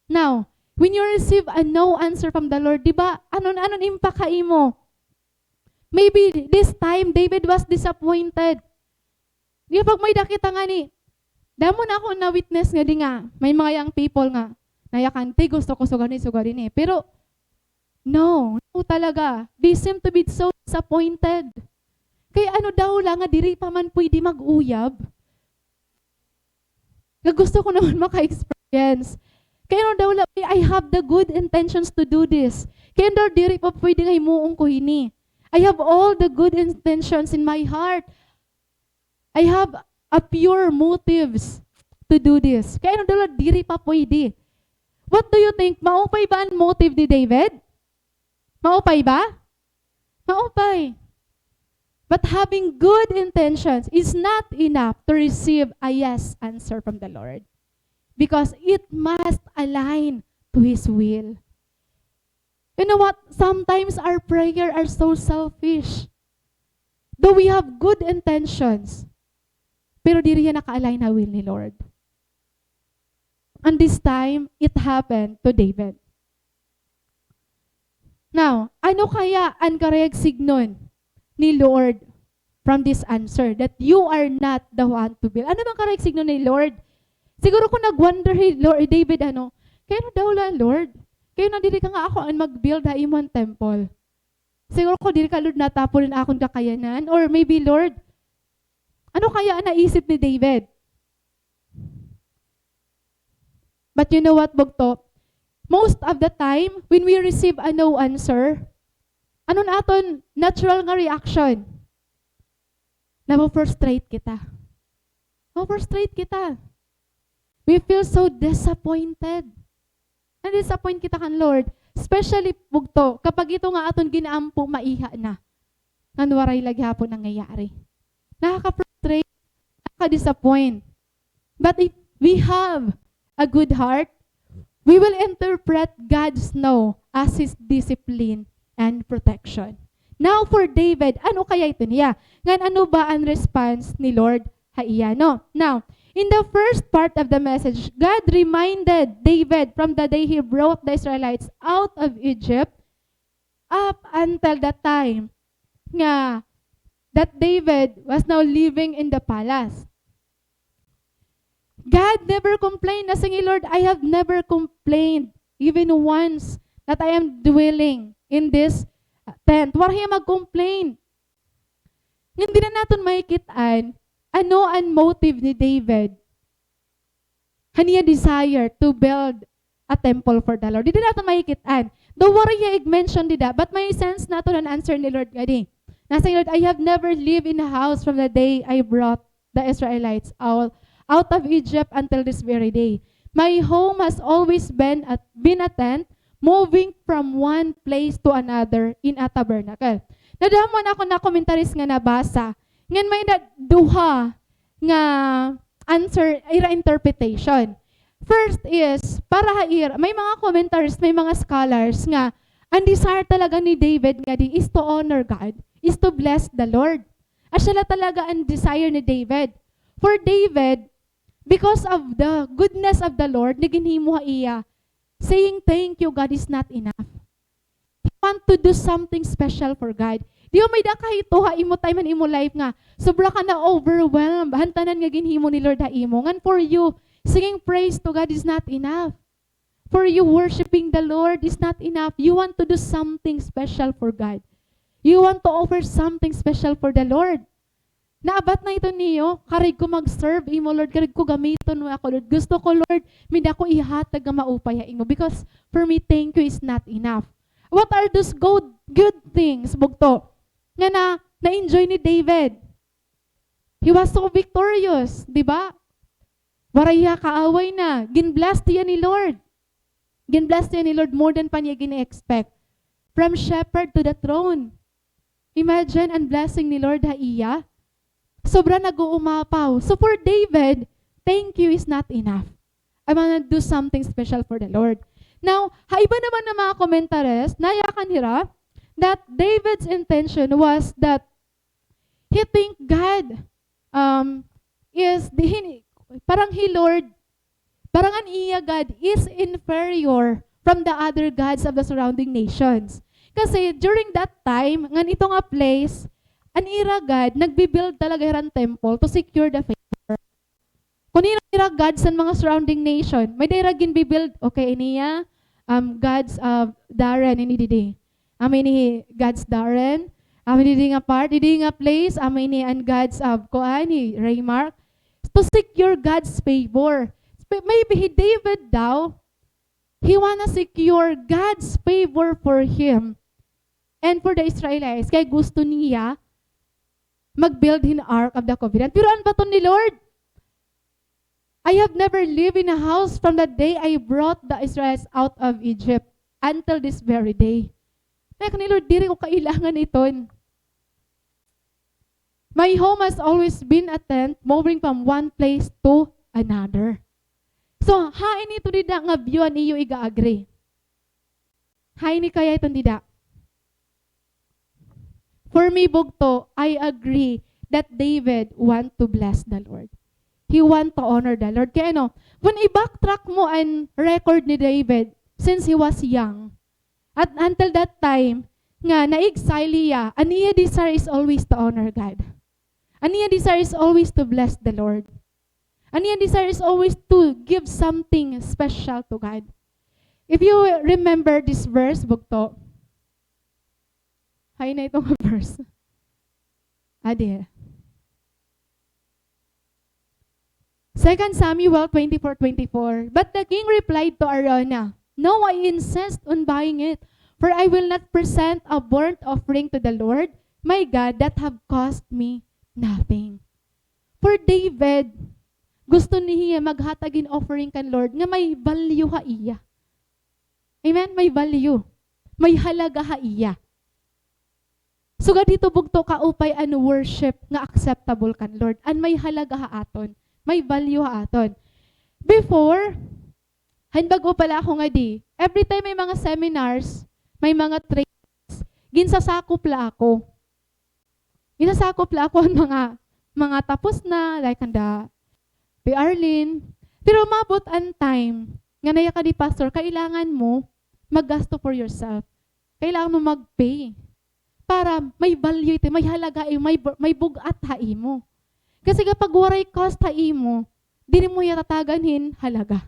Now, when you receive a no answer from the Lord, di ba, ano, ano an impact ha imo? Maybe this time, David was disappointed. Di ba, pag may-ada kita ngani, damo na ako na-witness ngadi nga, may mga young people nga, nayakan, "Te, gusto ko sugad ini, sugad ini." Pero, no, no talaga. They seem to be so disappointed. Kay ano daw la nga diri pa man pwede mag-uyab? Nga gusto ko naman maka-experience. Kay ano daw la, "I have the good intentions to do this." Kay ano daw diri pa pwede nga himuon ko hini. "I have all the good intentions in my heart. I have a pure motives to do this." Kay ano daw la diri pa pwede. What do you think? Maupay ba an motive ni David? Maupay ba? Maupay. But having good intentions is not enough to receive a yes answer from the Lord, because it must align to His will. You know what? Sometimes our prayer are so selfish. Though we have good intentions, Pero diri hiya naka-align ha will ni Lord. And this time, it happened to David. Now, ano kaya an karuyag signon ni Lord from this answer that you are not the one to build? Ano bang karuyag signon ni Lord? Siguro kung nag-wonder hi Lord, David, ano, "Kay ano daw la, Lord? Kay ano diri ka nga ako an mag-build ha imo an temple? Siguro ko diri ka, Lord, natapon an akon kakayanan." Or maybe, "Lord, ano kaya an naisip ni David?" But you know what, bugto? Most of the time, when we receive a no answer, ano an aton natural nga reaction? Nabo-frustrate kita. Nabo-frustrate kita. We feel so disappointed. Na-disappoint kita kan Lord. Especially, bugto, kapag ito nga aton gin-aampo, maiha na. Ngan waray la gihapon nangyayari. Nakaka-frustrate, nakaka-disappoint. But if we have a good heart, we will interpret God's no as His discipline and protection. Now for David, ano kaya ito niya? Ngan ano ba an response ni Lord ha iya, no? Now, in the first part of the message, God reminded David from the day he brought the Israelites out of Egypt up until the time nga that David was now living in the palace. God never complained. Nasiring hi Lord, "I have never complained, even once, that I am dwelling in this, uh, tent." Waray hiya mag-complain. Ngan dida naton makikit-an, ano an motive ni David han iya desire to build a temple for the Lord. Dida naton makikit-an. Though waray hiya ig-mention dida, but may sense naton an answer ni Lord ngadi. Nasiring hi Lord, "I have never lived in a house from the day I brought the Israelites out, out of Egypt until this very day. My home has always been a, been a tent, moving from one place to another in a tabernacle." Nadamo an akon mga commentaries nga nabasa. Ngan may da-, duha nga answer, ira interpretation. First is, para ha ira, may mga commentaries, may mga scholars nga an desire talaga ni David ngadi is to honor God, is to bless the Lord. Asya la talaga an desire ni David. For David, because of the goodness of the Lord, nga ginhimo ha iya, saying, "Thank you, God," is not enough. You want to do something special for God. Di ba may-ada kay ito ha imo time han imo life nga sobra ka na-overwhelmed han tanan nga ginhimo ni Lord ha imo. Ngan for you, singing praise to God is not enough. For you, worshiping the Lord is not enough. You want to do something special for God. You want to offer something special for the Lord. Naabat na ito niyo, "Karuyag ko mag-serve imo, Lord. Karuyag ko gamiton mo ako, Lord. Gusto ko, Lord, may-ada ko ihatag nga maupay ha imo. Because for me, thank you is not enough." What are those good, good things, bugto, nga na, na-enjoy ni David? He was so victorious, di ba? Waray hiya kaaway na. Gin-bless hiya ni Lord. Gin-bless hiya ni Lord more than pa niya gini-expect. From shepherd to the throne. Imagine an blessing ni Lord ha iya. Sobra nag-uumapaw. So for David, thank you is not enough. I wanna do something special for the Lord. Now, ha iba naman nga mga commentaries, nayakan hira that David's intention was that he think God, um, is, di, hin-, parang hi Lord, parang an iya God is inferior from the other gods of the surrounding nations. Kasi during that time, ngan ito nga place, an ira God, nagbi-build talaga hira hin temple to secure the favor. Kon hin-o ira gods han mga surrounding nation, may-ada ira ginbi-build, okay, ini iya, um, gods of Darren, ini didi. Amo ini gods Darren, amo ini didi nga part, didi nga place, amo ini an gods of kuan, ni Raymark. To secure God's favor. Sp-, maybe hi David daw, he wanna secure God's favor for him and for the Israelites. Kay gusto niya mag-build hin Ark of the Covenant. Pero an baton ni Lord, "I have never lived in a house from the day I brought the Israelites out of Egypt until this very day." Kay kan ni Lord, "Diri ko kailangan iton. My home has always been a tent, moving from one place to another." So, hain ito dida nga view an iyo iga-agree? Hain ini kaya iton dida? For me, bugto, I agree that David want to bless the Lord. He want to honor the Lord. Kay ano, kun i-backtrack mo an record ni David since he was young, at until that time, nga na-exile hiya, an iya desire is always to honor God. An iya desire is always to bless the Lord. An iya desire is always to give something special to God. If you remember this verse, bugto. Hain na ito nga verse? Adi. Second Samuel twenty-four twenty-four, "But the king replied to Araunah, 'No, I insist on buying it, for I will not present a burnt offering to the Lord my God that have cost me nothing.'" For David, gusto niya maghatag hin offering kan Lord nga may value ha iya. Amen? May value. May halaga ha iya. Sugad hito bugto kaupay an worship nga acceptable kan Lord. An may halaga ha aton. May value ha aton. Before, hain bag-o pa la ako ngadi, every time may mga seminars, may mga trainings, ginsasakop la ako. Ginasakop la ako an mga, mga tapos na, like kanda Pi Arlene. Pero umabot an time nga naya ka di pastor, kailangan mo maggasto for yourself. Kailangan mo mag-pay para may value ito, may halaga, eh, may bu-, may bug-at ha imo. Kasi kapag waray cost ha imo, diri mo hiya tatagan hin halaga.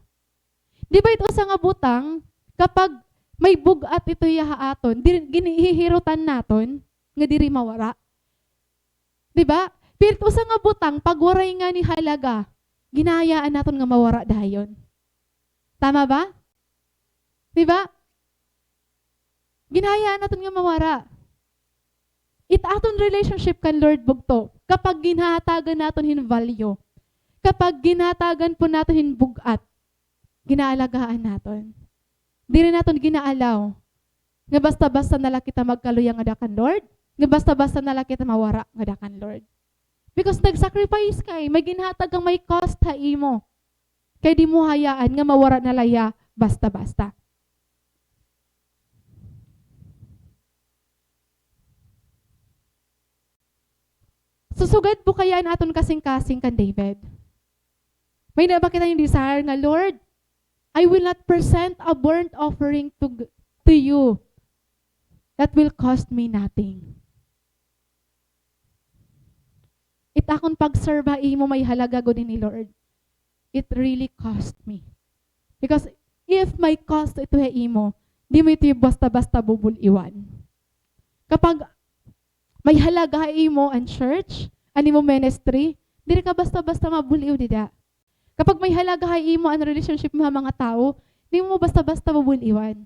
Di ba ito usa nga butang, kapag may bug-at ito hiya ha aton, diri, ginihihirutan naton nga diri mawara. Di ba? Pero ito usa nga butang, pag waray ngani halaga, ginahayaan naton nga mawara dayon. Tama ba? Di ba? Ginahayaan naton nga mawara. It aton relationship kan Lord bugto, kapag ginhatagan naton hin value, kapag ginhatagan po naton hin bug-at, ginaalagaan naton. Diri naton ginaalaw nga basta-basta na la kita magkaluya ngada kan Lord, nga basta-basta na la kita mawara ngada kan Lord. Because nag-sacrifice ka, eh, may ginhatag kang may cost ha imo. Kay di mo hayaan nga mawara na la hiya basta-basta. So, sugad po kaya an aton kasingkasing kan David. May-ada ba kita hin desire nga, "Lord, I will not present a burnt offering to g-, to you that will cost me nothing." It akon pag-serve ha imo may halaga gud ini, Lord. It really cost me. Because if may cost ito ha imo, di mo ito basta-basta bubul-iwan. Kapag may halaga ha imo an church, an imo ministry, diri ka basta-basta mabul-iw dida. Kapag may halaga ha imo an relationship mo ha mga tawo, di mo basta-basta mabul-iwan.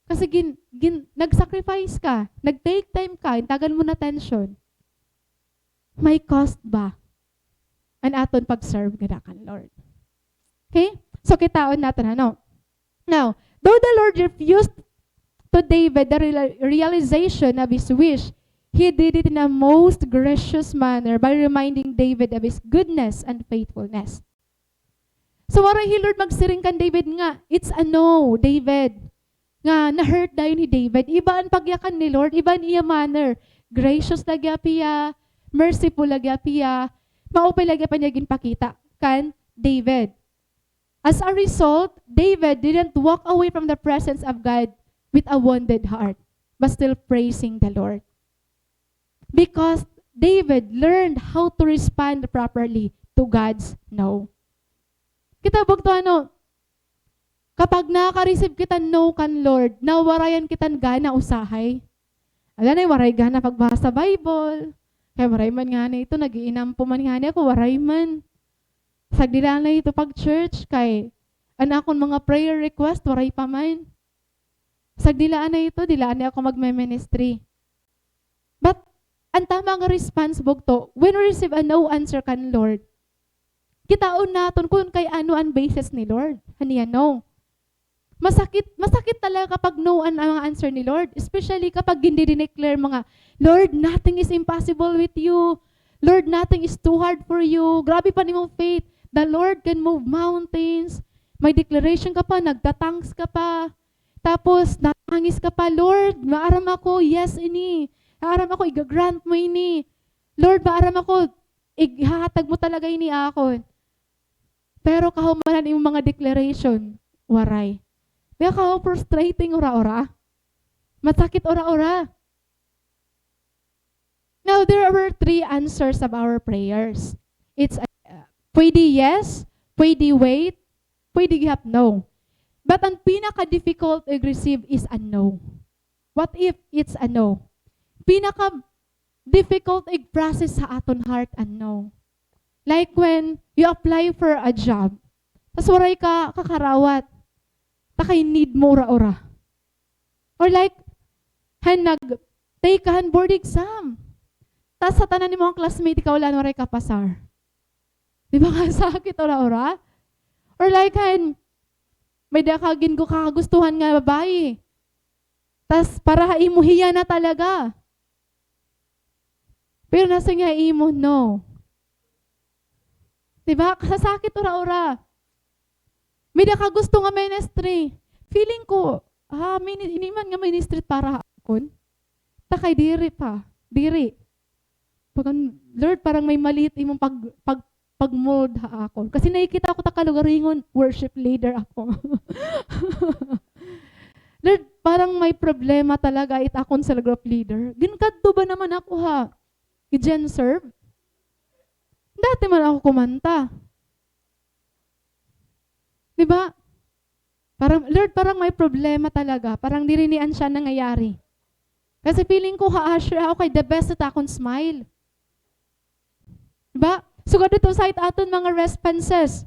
Kasi gin-, gin-, nag-sacrifice ka, nag-take time ka, intagan mo na attention. May cost ba an aton pag-serve ngada kan Lord? Okay? So, kitaon naton, ano? Now, though the Lord refused to David the reala-, realization of his wish, he did it in a most gracious manner by reminding David of his goodness and faithfulness. So, waray hi Lord magsiring kan David nga, "It's a no, David." Nga na-hurt dayon hi David. Iba an pagyakan ni Lord, iba an iya manner. Gracious la gihap hiya, merciful la gihap hiya, maupay la gihap an iya ginpakita kan David. As a result, David didn't walk away from the presence of God with a wounded heart, but still praising the Lord. Because David learned how to respond properly to God's no. Kita bugto, ano, kapag nakaka-receive kita no kan Lord, nawarayan kita hin gana usahay. Ala, nay, waray gana pagbasa Bible. Kay waray man ngani ito, nag-iinampo man ngani ako, waray man. Sagdi la anay ito pag-church, kay an akon mga prayer request, waray pa man. Sagdi la anay ito, di la anay ako magme-ministry. But an tama nga response bugto, when we receive a no answer kan Lord, kitaon naton kun kay ano an basis ni Lord han iya no. Masakit, masakit talaga kapag no an, an answer ni Lord, especially kapag gindidineclare mo nga, "Lord, nothing is impossible with you. Lord, nothing is too hard for you." Grabe pa an imo faith. The Lord can move mountains. May declaration ka pa, nagta-tongues ka pa. Tapos, natangis ka pa, "Lord, maaram ako, yes ini. Maaram ako, iga-grant mo ini." Lord, maaram ako, ihahatag mo talaga ini akon. Pero kahuman han imo mga declaration, waray. Di ba ka frustrating ura-ura? Masakit ura-ura. Now, there were three answers of our prayers. It's, uh, pwede yes, pwede wait, pwede gihap no. But ang pinaka-difficult ig-receive is a no. What if it's a no? Pinaka-difficult ig-process ha aton heart an no. Like when you apply for a job, tas waray ka kakarawat, ta kay need mo ura-ura. Or like, han nag-take ka han board exam. Tas ha tanan nimo nga classmate, ikaw la an waray kapasar. Di ba kasakit ura-ura? Or like, han, may-ada ka gin-, kakagustuhan nga babaye. Tas para ha imo, hiya na talaga. Pero nasiring ha imo, no. Di ba? Kasasakit ura-ura. May-ada ka gusto nga ministry. Feeling ko, ah, mini-, ini man nga ministry para ha akon. Ta kay diri pa. Diri. Pag-, Lord, parang may mali it imong pag-, pag-, pag-mold ha akon. Kasi nakikita ko ta kalugaringon, worship leader ako. Lord, parang may problema talaga it akon cell group leader. Ginkadto ba naman ako ha i-GenServe? Dati man ako kumanta. Di ba? Parang, Lord, parang may problema talaga. Parang diri ni an siya nangyayari. Kasi feeling ko, ha usher ako kay the best it akon smile. Di ba? Sugad ito sa it aton mga responses.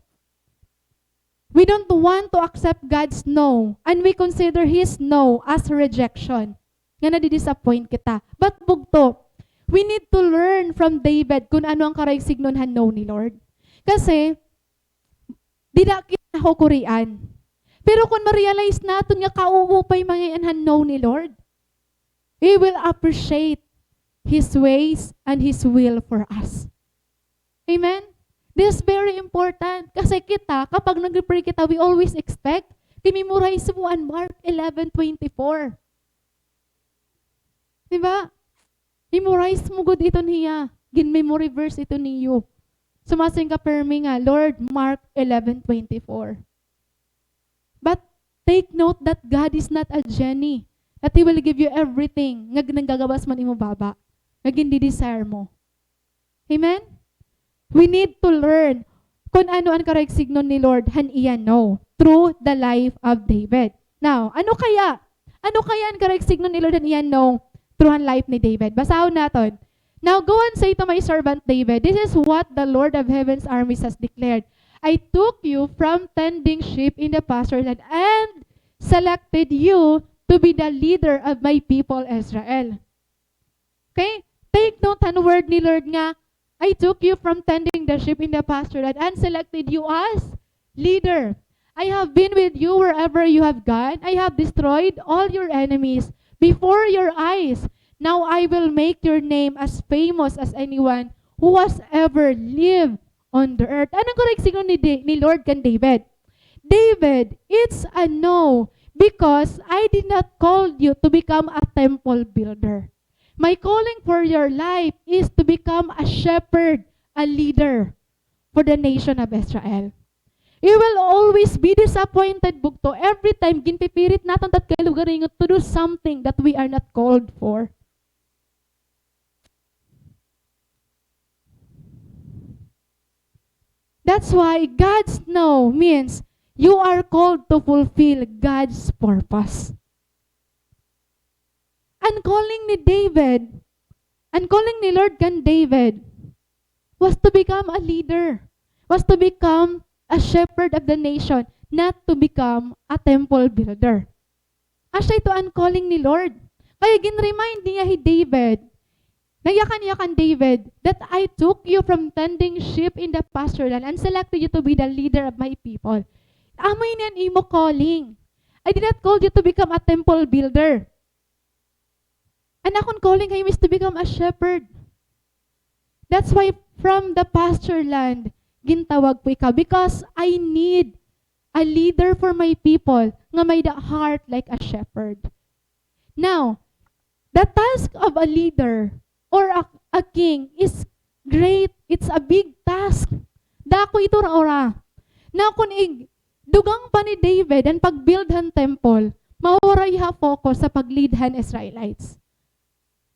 We don't want to accept God's no, and we consider His no as rejection. Nga nadi-disappoint kita. But bugto, we need to learn from David kung ano an karuyag sidngon han no ni Lord. Kasi, dida kita nahukurian. Pero kon ma-realize naton nga kauupay man ngay-an han no ni Lord, we will appreciate His ways and His will for us. Amen? This is very important. Kasi kita, kapag nagre-pray kita, we always expect, i-memorize mo an Mark eleven twenty-four. Di ba? Memorize mo gud iton hiya. Gin-memory verse ito niyo. Sumasiring ka pirmi nga, Lord, Mark eleven twenty-four. But take note that God is not a genie, that He will give you everything nga nanggagabas man imo baba, nga gindi-desire mo. Amen? We need to learn kon ano an karuyag sidngon ni Lord han iya no through the life of David. Now, ano kaya? Ano kaya an karuyag sidngon ni Lord han iya no through han life ni David? Basahon naton. Now go and say to my servant David, "This is what the Lord of heaven's armies has declared. I took you from tending sheep in the pasture land and selected you to be the leader of my people Israel." Okay? Take note han word ni Lord nga, "I took you from tending the sheep in the pasture land and selected you as leader. I have been with you wherever you have gone. I have destroyed all your enemies before your eyes. Now I will make your name as famous as anyone who has ever lived on the earth." Ano an karuyag sidngon ni, Da-, ni Lord kan David? "David, it's a no because I did not call you to become a temple builder. My calling for your life is to become a shepherd, a leader for the nation of Israel." You will always be disappointed, bugto, every time ginpipirit naton it at kalugaringon to do something that we are not called for. That's why God's no means you are called to fulfill God's purpose. An calling ni David, an calling ni Lord kan David was to become a leader, was to become a shepherd of the nation, not to become a temple builder. Asya ito an calling ni Lord. Kaya gin-remind niya hi David, nayakan niya kan David, that I took you from tending sheep in the pasture land and selected you to be the leader of my people. Amo ini an imo calling. I did not call you to become a temple builder. An akon calling ha imo is to become a shepherd. That's why from the pasture land, gintawag ko ikaw. Because I need a leader for my people nga may the heart like a shepherd. Now, the task of a leader or a, a king is great. It's a big task. Dako ito ra ora. Now, kon ig-, dugang pa ni David an pag-build han temple, mawaray ha focus sa pag-lead han Israelites.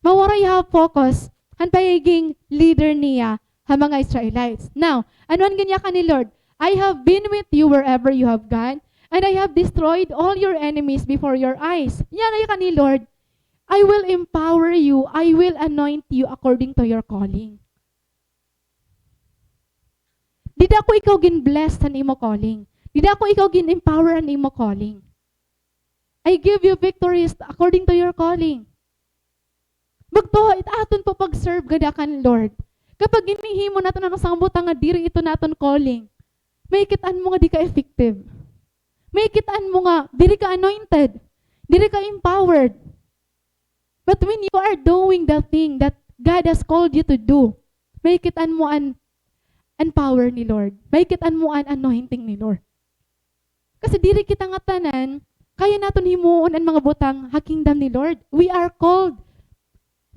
Mawaray ha focus han pagiging leader niya ha mga Israelites. Now, ano an ginyakan ni Lord? "I have been with you wherever you have gone, and I have destroyed all your enemies before your eyes." Yana yakan ni Lord, "I will empower you, I will anoint you according to your calling." Dida ko ikaw gin-bless han imo calling. Dida ko ikaw gin-empower han imo calling. "I give you victories according to your calling." Bugto, it aton po pag-serve gad kan Lord. Kapag ginhihimo naton an usa nga butang nga diri ito naton calling, makikit-an mo nga di ka effective. Makikit-an mo nga diri ka anointed, diri ka empowered. But when you are doing the thing that God has called you to do, makikit-an mo an, an power ni Lord. Makikit-an mo an anointing ni Lord. Kasi diri kita ngatanan kaya naton himuon an mga butang ha kingdom ni Lord. We are called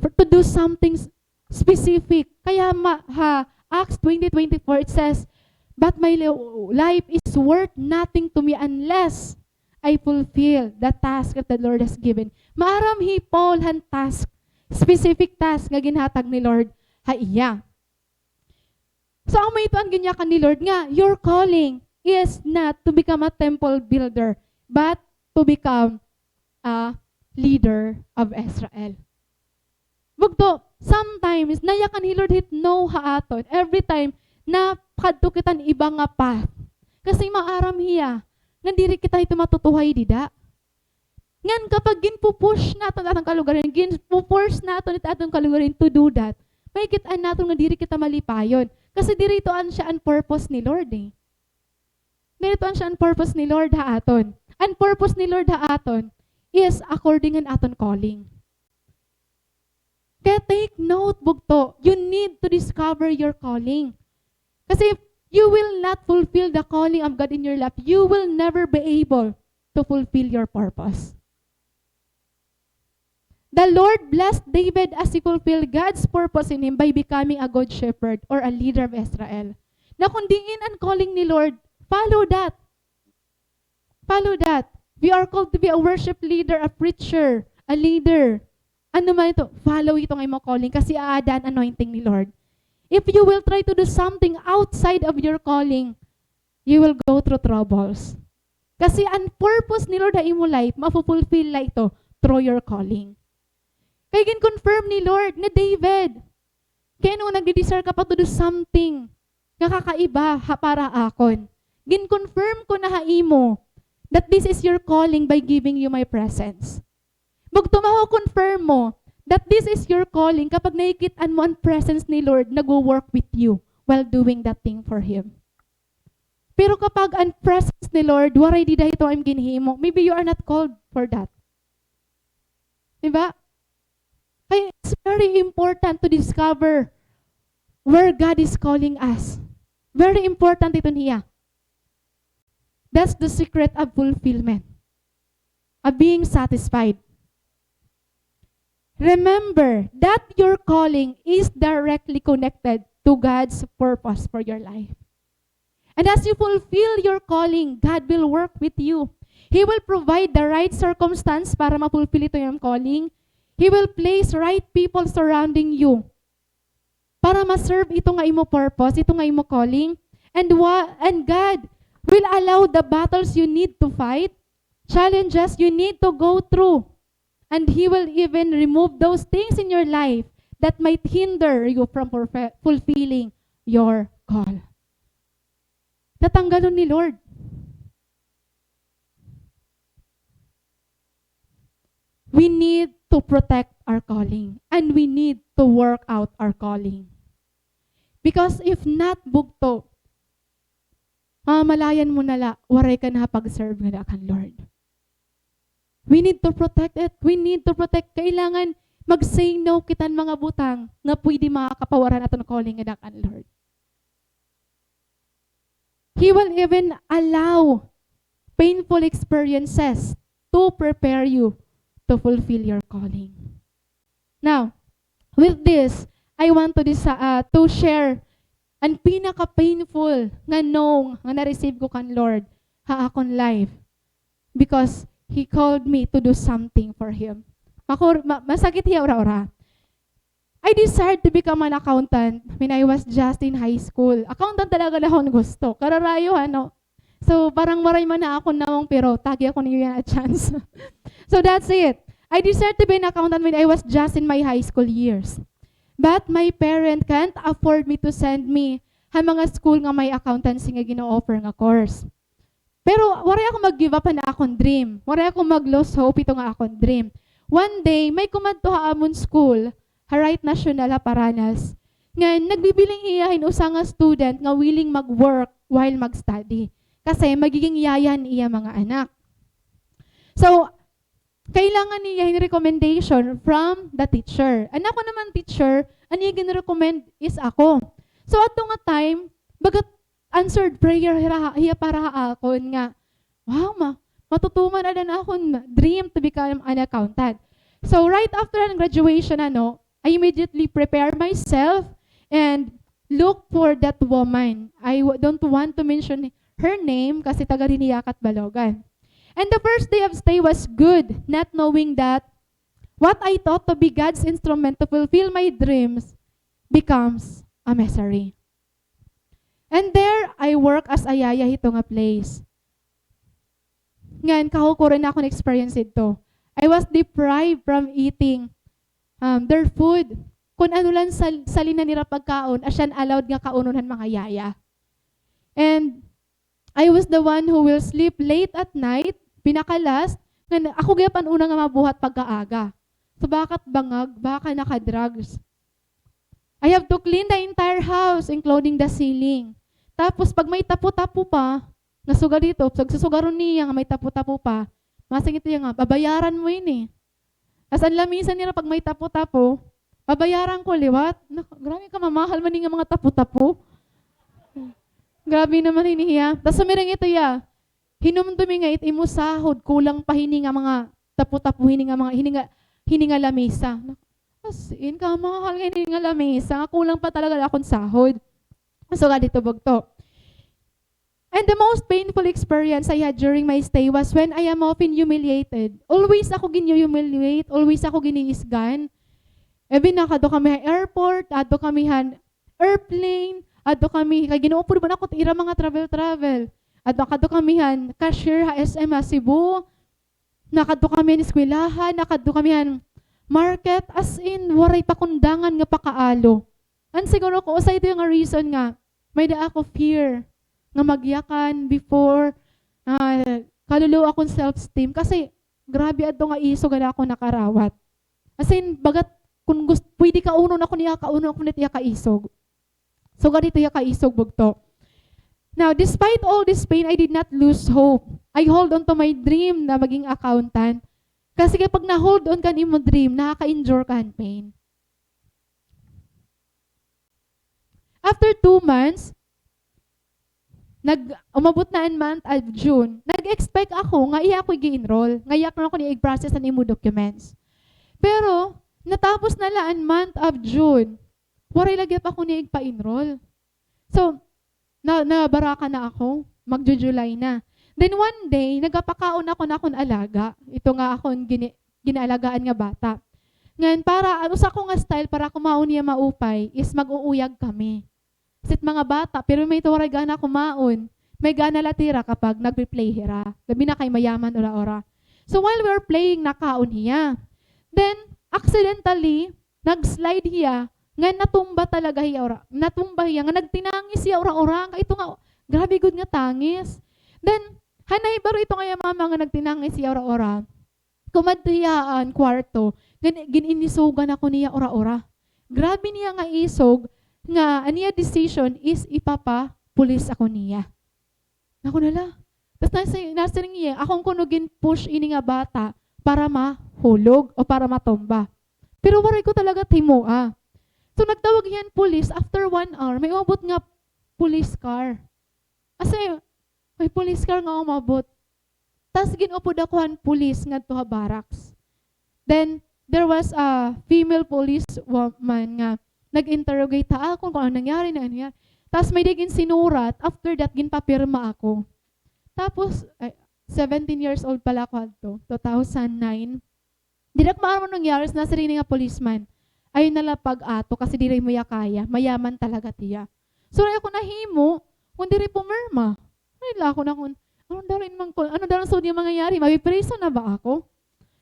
for, to do something s-, specific. Kaya ma-, ha Acts twenty twenty-four, it says, "But my li-, life is worth nothing to me unless I fulfill the task that the Lord has given." Maaram hi Paul han task, specific task nga ginhatag ni Lord ha iya. So, amo ito an ginyakan ni Lord nga, your calling is not to become a temple builder, but to become a leader of Israel. Bugto, sometimes, nayakan hi Lord hit no ha aton. Every time, nakadto kita han iba nga path. Kasi maaram hiya, nga diri kita hito matutuhay dida. Ngan kapag ginpu-push naton it aton kalugaringon, ginpu-force naton it aton kalugaringon to do that, makikit-an naton nga diri kita malipayon. Kasi diri ito an siya an purpose ni Lord, eh. Diri ito an siya an purpose ni Lord ha aton. An purpose ni Lord ha aton is according han aton calling. Kaya take note, bugto, you need to discover your calling. Kasi if you will not fulfill the calling of God in your life, you will never be able to fulfill your purpose. The Lord blessed David as he fulfilled God's purpose in him by becoming a good shepherd or a leader of Israel. Na kon diin an calling ni Lord, follow that. Follow that. We are called to be a worship leader, a preacher, a leader. Ano man ito, follow ito nga imo calling kasi aada an anointing ni Lord. If you will try to do something outside of your calling, you will go through troubles. Kasi an purpose ni Lord ha imo life, mafu-fulfill la ito through your calling. Kay gin-confirm ni Lord nga, "David, kay ano nagde-desire ka pa to do something nga kakaiba ha para akon? Gin-confirm ko na ha imo that this is your calling by giving you my presence." Bugto, maho-confirm mo that this is your calling kapag nakikit-an mo an presence ni Lord nagwo-work with you while doing that thing for Him. Pero kapag an presence ni Lord, waray dida hito an ginhimo, maybe you are not called for that. Di ba? Kaya it's very important to discover where God is calling us. Very important ito niya. That's the secret of fulfillment, of being satisfied. Remember that your calling is directly connected to God's purpose for your life. And as you fulfill your calling, God will work with you. He will provide the right circumstance para ma-fulfill ito nga calling. He will place right people surrounding you para ma-serve ito nga imo purpose, ito nga imo calling. And wa-, and God will allow the battles you need to fight, challenges you need to go through. And He will even remove those things in your life that might hinder you from fulfi-, fulfilling your call. Tatanggalon ni Lord. We need to protect our calling and we need to work out our calling. Because if not, bugto, mamalayan mo na la, waray ka na pag-serve ngada kan Lord. We need to protect it. We need to protect. Kailangan mag-say no kita han mga butang nga pwede makakapawaran aton calling ngada kan Lord. He will even allow painful experiences to prepare you to fulfill your calling. Now, with this, I want to desa-, ah, to share an pinaka-painful nga no nga na-receive ko kan Lord ha akon life. Because He called me to do something for Him. Makur-, ma-, masakit hiya ura-ura. I desired to become an accountant when I was just in high school. Accountant talaga la akon gusto. Kararayo, ano? So, parang waray man ha akon nawong, pero tagi ako niyo yana chance. So, that's it. I desired to be an accountant when I was just in my high school years. But my parent can't afford me to send me ha mga school nga may accountancy nga gino-offer nga course. Pero waray ako mag-give up han akon dream. Waray ako mag-lose hope hito nga akon dream. One day, may kumadto ha amon school, ha Right National ha Paranas, nga nagbibiling hiya hin usa nga student nga willing mag-work while mag-study. Kasi magiging yaya han iya mga anak. So, kailangan niya hin recommendation from the teacher. An akon naman teacher, an iya gin-recommend is ako. So, ato nga time, bagat answered prayer hira-, hiya para ha akon nga, wow, ma-, matutuman ada an akon dream to become an accountant. So, right after an graduation, ano, I immediately prepare myself and look for that woman. I w-, don't want to mention her name kasi taga dinhi hiya ha Catbalogan. And the first day of stay was good, not knowing that what I thought to be God's instrument to fulfill my dreams becomes a misery. And there, I work as a yaya hito nga place. Ngan, kahuko rin ako na-experience ito. I was deprived from eating, um, their food. Kun ano lang sal-, salinan nira pagkaon, asya an allowed nga kaunon han mga yaya. And I was the one who will sleep late at night, pinaka-last, nga na-, ako gihap an una nga mabuhat pagkaaga. So, baka bangag, baka naka-drugs. I have to clean the entire house, including the ceiling. Tapos, pag may tapo-tapo pa, nga sugad dito, pag susugaron niya nga may tapo-tapo pa, masingit niya nga, "Babayaran mo ini." As an lamisa nira pag may tapo-tapo, babayaran ko liwat. Nak-, grabe ka, mamahal man ini nga mga tapo-tapo. Grabe naman ini hiya. Tas sumiring ito hiya, "Hinumdumi nga it imo sahod, kulang pa hini nga mga tapo-tapo, hini nga mga, hini nga, hini nga lamisa." As in, kamahal nga hini nga lamisa, nga kulang pa talaga akon sahod. So, gadi ito, bugto. And the most painful experience I had during my stay was when I am often humiliated. Always ako gin-humiliate, always ako giniisgan. Even nakadto kami ha airport, adto kami han airplane, adto kami, kay gin-uupod man ako ira mga travel-travel. Adto, nakadto kami han cashier ha S M ha Cebu, nakadto kami han eskwelahan, nakadto kami han market, as in, waray pakundangan nga pakaalo. And siguro ko, usa ito nga reason nga may-ada ako fear nga magyakan before, ah, kalulo akon self-esteem. Kasi, grabe adto nga isog an akon nakarawat. As in, bagat, kun gust-, pwede kaunon ako niya, kaunon ako niya kaisog. So, gadi ito hiya kaisog, bugto. Now, despite all this pain, I did not lose hope. I hold on to my dream na maging accountant. Kasi kapag na-hold on ka han imo dream, nakaka-endure ka han pain. After two months, nag-, umabot na an month of June, nag-expect ako nga iya ako ig-enroll, nga iya ako niya ig-process an imo documents. Pero, natapos na la an month of June, waray la gihap ako niya igpa-enroll. So, na, nabaraka na ako, magju-July na. Then one day, nagapakaon ako han akon alaga, ito nga akon gini-, ginaalagaan nga bata. Ngan para, an usa ko nga style para kumaon hiya maupay is mag-uuyag kami. Sit mga bata, pero may ito waray gana kumaon. May gana la it ira kapag nagpi-play hira. Labi na kay mayaman ura-ura. So while we are playing, nakaon hiya. Then, accidentally, nag-slide hiya, nga natumba talaga hiya ura-, natumba hiya, nga nagtinangis hiya ura-ura, kay ito nga, grabe gud nga tangis. Then, han nahibaro ito nga iya mama nga nagtinangis hiya ura-ura, kumadto hiya han kwarto, gin-, gin-inisogan ako niya ura-ura. Grabe niya nga isog, nga an iya decision is ipapa-pulis ako niya. Naku, hala. Tas nasi-, nasiring hiya, akon kuno gin-push ini nga bata para mahulog o para matumba. Pero waray ko talaga it himoa. So, nagtawag hiya han pulis, after one hour, may umabot nga police car. As in, may police car nga umabot. Tas gin-upod ako han pulis ngadto ha barracks. Then, there was a female police woman nga Nag-interrogate ha akon kung ano nangyari, na ano nangyari. Tapos may-ada ginsinurat, after that, ginpapirma ako. Tapos, ay, seventeen years old pala ako hadto, two thousand nine. Diri ko maaram ano nangyari, nasiring ini nga policeman, "Ayaw na la pag-ato kasi diri mo iya kaya, mayaman talaga tiya." So, waray ako nahimo, kun diri pumirma. Ay, la ako na kun, ano daw ini man kun, ano daw ini sugad nga mangyayari, mapipriso na ba ako?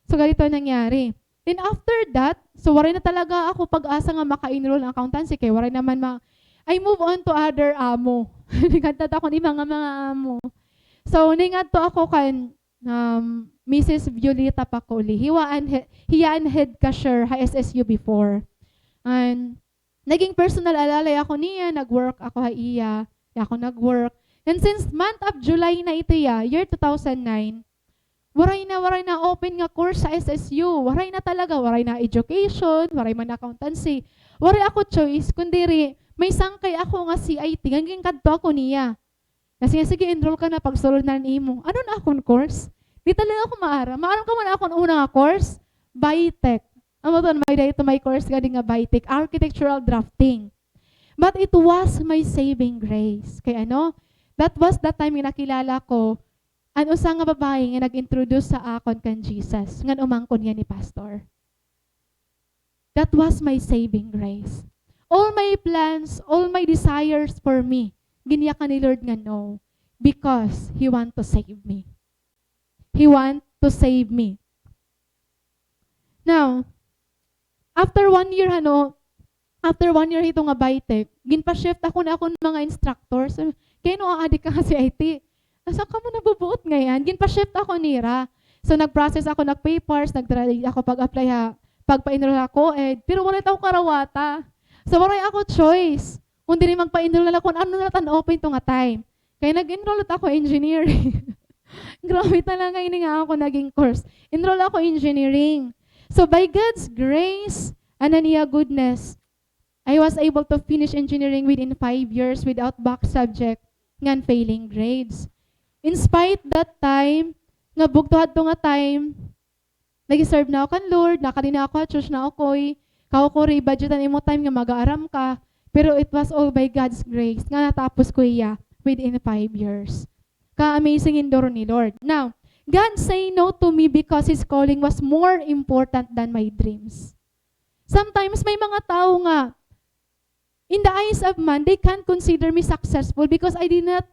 So, ganito an nangyari. Then after that, so waray na talaga ako pag-asa nga maka-enroll han accountancy kay waray naman ma-, I move on to other amo. Nagkadto ako hin iba nga mga amo. So, niingadto ako kan, um, Missus Violeta Pacoli. Hiya an he-, hiya an head cashier ha S S U before. And naging personal alalay ako niya, nag-work ako ha iya, ako nag-work. And since month of July na ito ya, year two thousand nine, waray na, waray na open nga course sa S S U. Waray na talaga, waray na education, waray man accountancy. Waray ako choice, kundiri, may sangkay ako nga C I T, ngan ginkadto ako niya. Nga sige, sige, enroll ka na, pagsulod na an imo. Ano na akon course? Di talaga ako maaram. Maaram ka man akon una nga course? Bitech. Amo ton, may-ada ito, may course gani nga Bitech, architectural drafting. But it was my saving grace. Kay ano? That was the time nga nakilala ko an usa nga babaye nga nag-introduce sa akon kan Jesus, ngan umangkon hiya ni Pastor. That was my saving grace. All my plans, all my desires for me, ginyakan ni Lord nga no, because He want to save me. He want to save me. Now, after one year, ano, after one year hito nga Bitech, ginpa-shift ako han akon mga instructors. Kay ano, aadi ka nga C I T? Asa kamo nabubuot ngay-an? Ginpa-shift ako nira. So, nag-process ako, nag-papers, nag-try ako pag-apply ha, pagpa-enroll ha co-ed, pero waray ta ako karawata. So, waray ako choice. Kun diri magpa-enroll na la, kun ano na la it an open to nga time. Kay nag-enroll ako engineering. Grabe talaga ini nga akon naging course. Enroll ako engineering. So, by God's grace and an iya goodness, I was able to finish engineering within five years without back subject ngan failing grades. In spite that time, nga bugto hadto nga time, nag-serve na ako kan Lord, nakadi na ako ha church, na okay. Kaw ko ri budget an imo time nga mag-aaram ka, pero it was all by God's grace nga natapos ko hiya within five years. Ka-amazing in duro ni Lord. Now, God say no to me because His calling was more important than my dreams. Sometimes may mga tawo nga, in the eyes of man, they can't consider me successful because I did not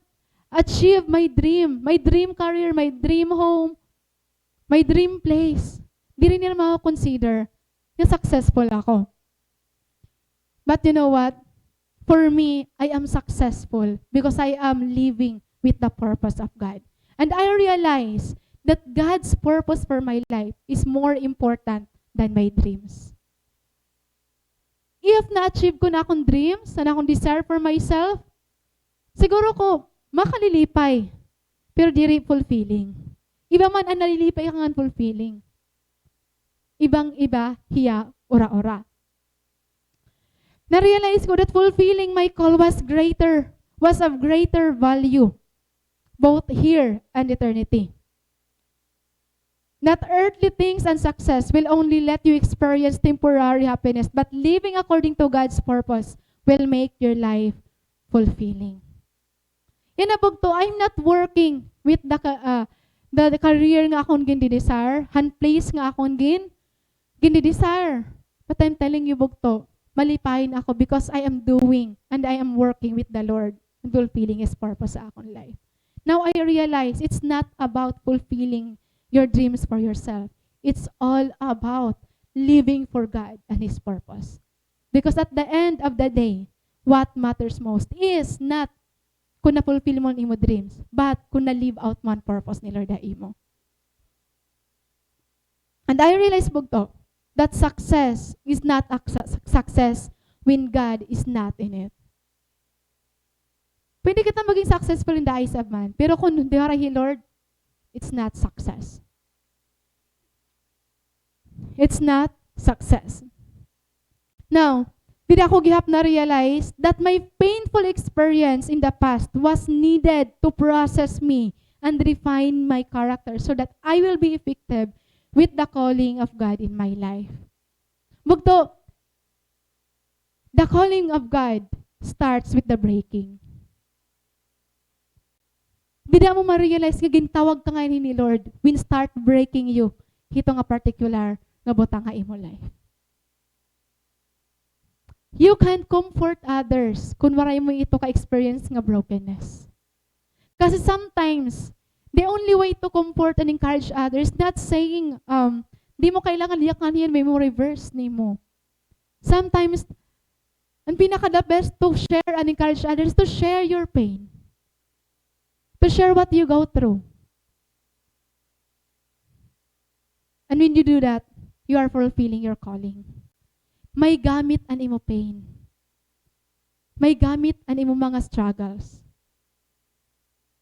achieve my dream, my dream career, my dream home, my dream place. Diri nira mako-consider nga successful ako. But you know what? For me, I am successful because I am living with the purpose of God. And I realize that God's purpose for my life is more important than my dreams. If na-achieve ko na akon dreams, an akon desire for myself, siguro ko, makalilipay. Pero diri fulfilling. Iba man an nalilipay ka ngan fulfilling. Ibang-iba hiya ura-ura. Na-realize ko that fulfilling my call was greater, was of greater value, both here and eternity. That earthly things and success will only let you experience temporary happiness, but living according to God's purpose will make your life fulfilling. Yana bugto, I'm not working with the ka-, ah, the, the career nga akon gindidesire, han place nga akon gin-, gindidesire. But I'm telling you, bugto, malipayon ako because I am doing and I am working with the Lord and fulfilling His purpose sa akon life. Now I realize it's not about fulfilling your dreams for yourself. It's all about living for God and His purpose. Because at the end of the day, what matters most is not kun na-fulfill mo an imo dreams, but kun na-live out mo an purpose ni Lord ha imo. And I realize, bugto, that success is not a su-, success when God is not in it. Pwede kita maging successful in the eyes of man, pero kun diri hi Lord, it's not success. It's not success. Now, dida ako gihap na-realize that my painful experience in the past was needed to process me and refine my character so that I will be effective with the calling of God in my life. Bugto, The calling of God starts with the breaking. Dida mo ma-realize nga gintawag ka ngayan ni Lord when start breaking you hito nga particular nga butang ha imo life. You can't comfort others kun waray mo ito ka-experience nga brokenness. Kasi sometimes, the only way to comfort and encourage others, not saying, um, di mo kailangan yakan hin memory verse nimo. Sometimes, an pinaka-the best to share and encourage others, to share your pain. To share what you go through. And when you do that, you are fulfilling your calling. May gamit an imo pain. May gamit an imo mga struggles.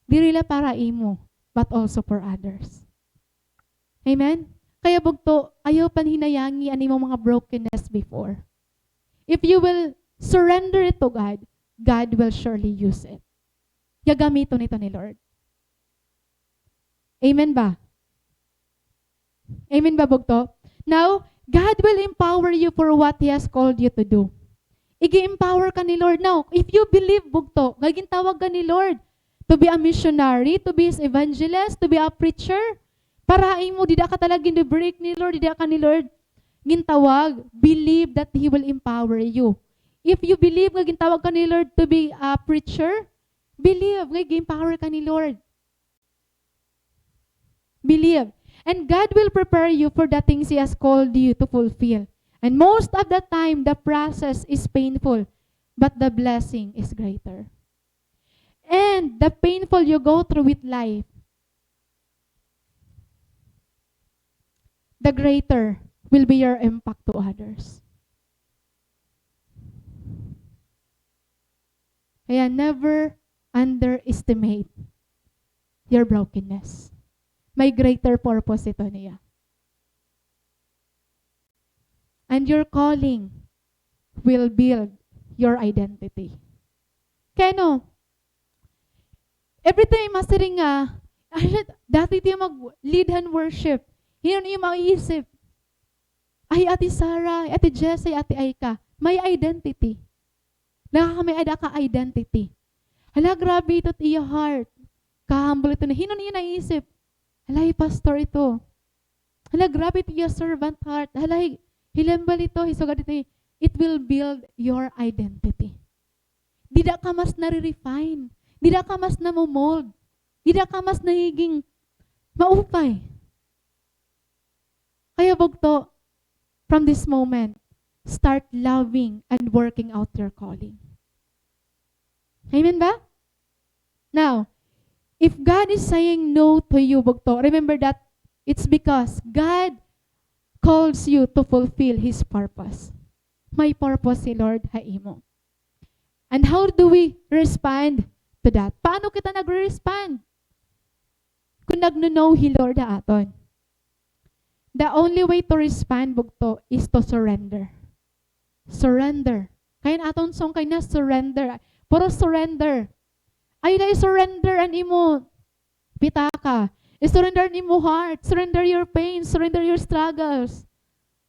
Diri la para imo, but also for others. Amen? Kaya bugto, ayaw panhinayangi an imo mga brokenness before. If you will surrender it to God, God will surely use it. Gagamiton ito ni Lord. Amen ba? Amen ba, bugto? Now, God will empower you for what He has called you to do. Igi-empower ka ni Lord. Now, if you believe, bugto, nga gintawag ka ni Lord to be a missionary, to be His evangelist, to be a preacher, para imo, dida ka talaga gin-break ni Lord, dida ka ni Lord gintawag, believe that He will empower you. If you believe nga gintawag ka ni Lord to be a preacher, believe nga gi-empower ka ni Lord. Believe. And God will prepare you for the things He has called you to fulfill. And most of the time, the process is painful, but the blessing is greater. And the painful you go through with life, the greater will be your impact to others. Kaya never underestimate your brokenness. May greater purpose ito niya. And your calling will build your identity. Kaya no, every time masiring nga, ay, dati tiya mag-lead han worship. Hinon iyo maiisip? Ay, Ate Sarah, Ate Jess, ay, Ate Aika. May identity. Nakakamay-ada ka identity. Hala, grabe ito it iya heart. Kahambal ito na. Hinon iyo naisip? Hala, hi pastor ito. Hala, grabe it iya servant heart. Hala, hi, hi lembal ito, hi sugad ito. It will build your identity. Dida ka mas nare-refine. Dida ka mas namomold. Dida ka mas nagiging maupay. Kaya bugto, from this moment, start loving and working out your calling. Amen ba? Now, if God is saying no to you, bugto, remember that it's because God calls you to fulfill His purpose. May purpose hi Lord ha imo. And how do we respond to that? Paano kita nagre-respond kun nagno-no hi Lord ha aton? The only way to respond, bugto, is to surrender. Surrender. Kay an aton song kay na surrender. Puro surrender. Ayaw na i-surrender an imo pitaka. I-surrender an imo heart. Surrender your pain. Surrender your struggles.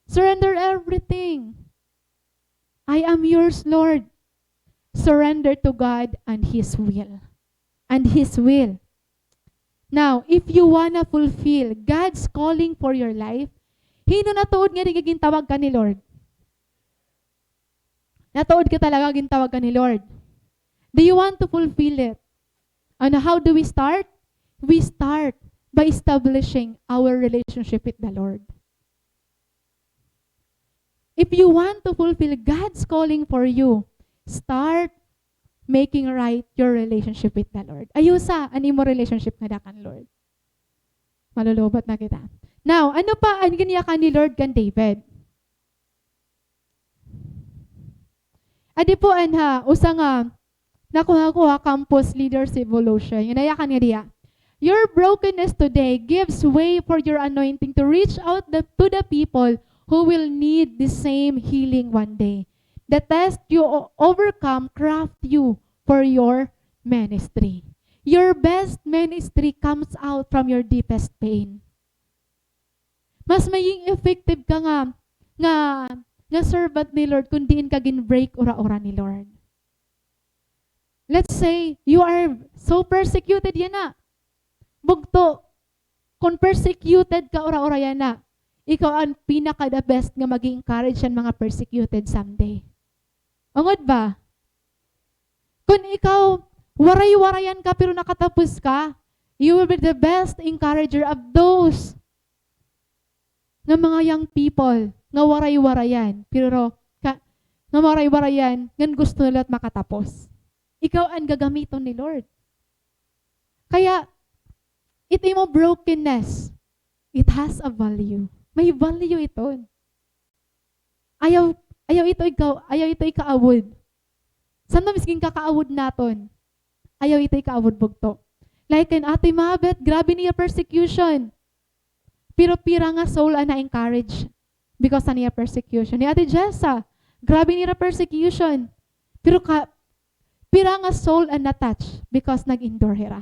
Surrender everything. I am yours, Lord. Surrender to God and His will. And His will. Now, if you wanna fulfill God's calling for your life, hin-o natuod nga di gintawag ka ni Lord? Natuod ka talaga gintawag ka ni Lord? Do you want to fulfill it? And how do we start? We start by establishing our relationship with the Lord. If you want to fulfill God's calling for you, start making right your relationship with the Lord. Ayusa an imo relationship ngada kan Lord. Malulubat na kita. Now, ano pa an ginyakan ni Lord kan David? Adi po an ha, usa nga nakuha ko ha Campus Leaders Evolution. Nga nayakan nga diya. Your brokenness today gives way for your anointing to reach out the, to the people who will need the same healing one day. The test you o-, overcome craft you for your ministry. Your best ministry comes out from your deepest pain. Mas magiging effective ka nga, nga nga servant ni Lord kon diin ka gin-break ura-ura ni Lord. Let's say, you are so persecuted yana. Bugto, kon persecuted ka ura-ura yana, ikaw an pinaka the best nga mag-encourage han mga persecuted someday. Ungod ba? Kon ikaw, waray-warayan ka pero nakatapos ka, you will be the best encourager of those nga mga young people nga waray-warayan, pero ka, nga waray-warayan, ngan gusto nila makatapos. Ikaw an gagamiton ni Lord. Kaya, it imo brokenness, it has a value. May value iton. Ayaw, ayaw ito ikaw, ayaw ito ikaawod. Sometimes ginkakaawod naton. Ayaw ito ikaawod, bugto. Like kan Ate Mabet, grabe niya persecution. Pero pira nga soul an na-encourage because han iya persecution. Ni Ate Jessa, grabe nira persecution. Pero ka, pira nga soul an na-touch because nag-endure hira.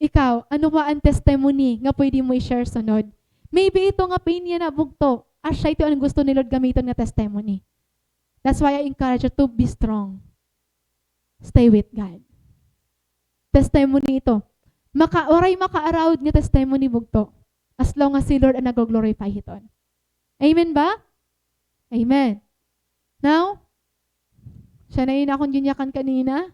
Ikaw, ano ba an testimony nga pwede mo i-share sunod? Maybe ito nga pain yana, bugto, asya ito an gusto ni Lord gamiton nga testimony. That's why I encourage you to be strong. Stay with God. Testimony ito. Maka-, waray makaaraod nga testimony, bugto, as long as si Lord an naggo-glorify hiton. Amen ba? Amen. Now, siya na ini akon ginyakan kanina.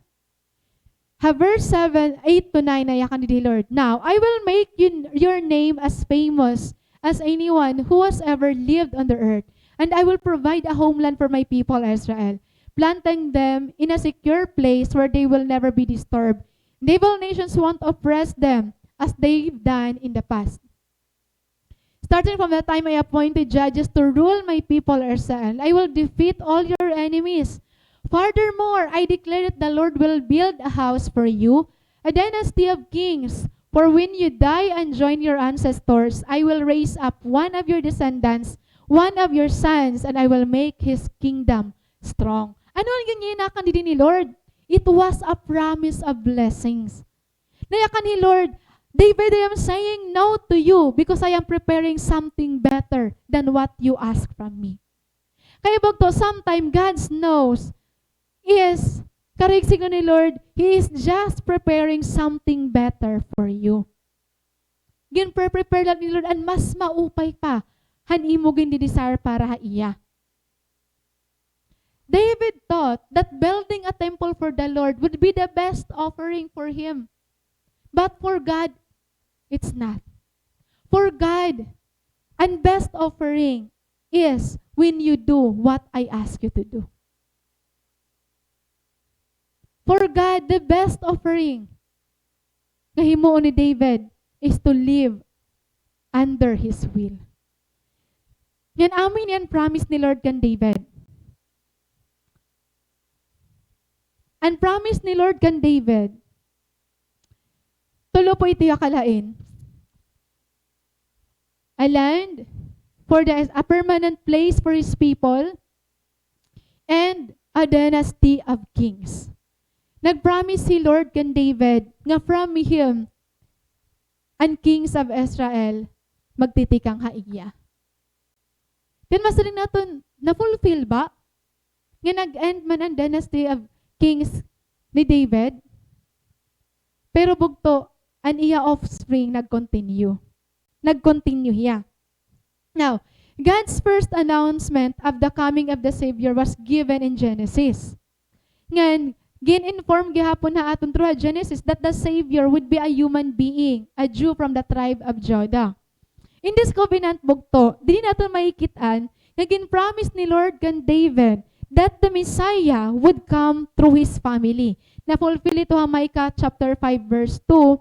Ha verse seven, eight to nine, nayakan didi hi Lord. "Now, I will make you, your name as famous as anyone who has ever lived on the earth, and I will provide a homeland for my people Israel, planting them in a secure place where they will never be disturbed. Evil nations won't oppress them as they've done in the past." Starting from the time I appointed judges to rule my people Israel, I will defeat all your enemies. Furthermore, I declare that the Lord will build a house for you, a dynasty of kings. For when you die and join your ancestors, I will raise up one of your descendants, one of your sons, and I will make his kingdom strong. Ano an gin-, ginakan didi ni Lord? It was a promise of blessings. Nayakan hi Lord, "David, I am saying no to you because I am preparing something better than what you ask from me." Kaya bugto, sometimes God's no's is, karuyag sidngon ni Lord, He is just preparing something better for you. Gin-pre-prepare la ni Lord an mas maupay pa han imo gin-desire para ha iya. David thought that building a temple for the Lord would be the best offering for him. But for God, it's not. For God, an best offering is when you do what I ask you to do. For God, the best offering nga himuon ni David is to live under His will. Ngan amo ini an promise ni Lord kan David. An promise ni Lord kan David, tulo po ito ya kalain. A land for the, a permanent place for his people, and a dynasty of kings. Nag-promise hi Lord kan David nga from him an kings of Israel magtitikang ha iya. Then masiring naton, na-fulfill ba? Nga nag-end man an dynasty of kings ni David? Pero bugto, an iya offspring nag-continue. Nag-continue hiya. Now, God's first announcement of the coming of the Savior was given in Genesis. Ngan, gin-inform gihapon ha aton through Genesis that the Savior would be a human being, a Jew from the tribe of Judah. In this covenant bugto, diri naton makikit-an nga gin-promise ni Lord kan David that the Messiah would come through his family. Na-fulfill ito ha Micah chapter five verse two,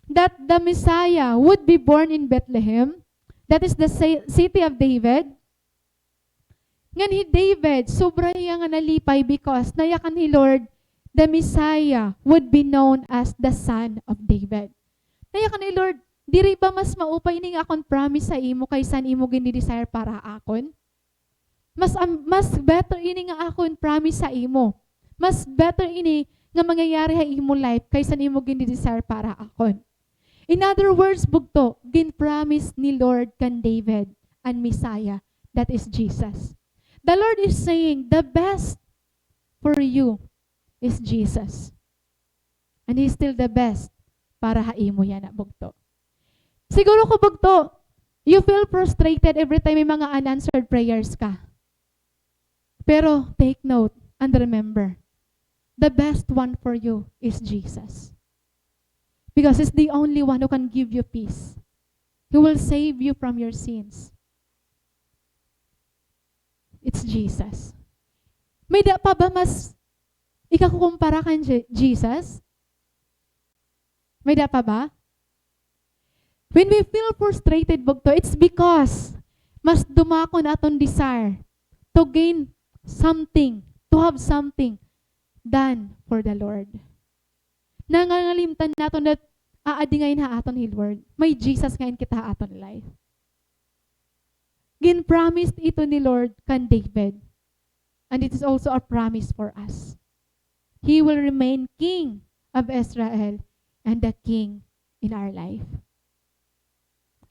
that the Messiah would be born in Bethlehem, that is the ci-, city of David. Ngan hi David, sobra hiya nga nalipay because nayakan hi Lord, the Messiah would be known as the Son of David. Nayakan hi Lord, diri ba mas maupay ini nga akon promise sa imo kaysa an imo gin-desire para ha akon? Mas, am-, mas better ini nga akon promise sa imo. Mas better ini nga mangyayari ha imo life kaysa an imo gin-desire para ha akon. In other words, bugto, gin-promise ni Lord kan David an Messiah, that is Jesus. The Lord is saying, the best for you is Jesus. And He's still the best para ha imo yana, bugto. Siguro ko, bugto, you feel frustrated every time may mga unanswered prayers ka. Pero take note and remember, the best one for you is Jesus. Because He's the only one who can give you peace. He will save you from your sins. It's Jesus. May-ada pa ba mas ikakukumpara kan Je-, Jesus? May-ada pa ba? When we feel frustrated, bugto, it's because mas dumakon aton desire to gain something, to have something than for the Lord. Nangangalimtan naton that aadi ngay-an ha aton hi Lord. May Jesus ngay-an kita ha aton life. Gin-promise ito ni Lord kan David. And it is also a promise for us. He will remain king of Israel and the king in our life.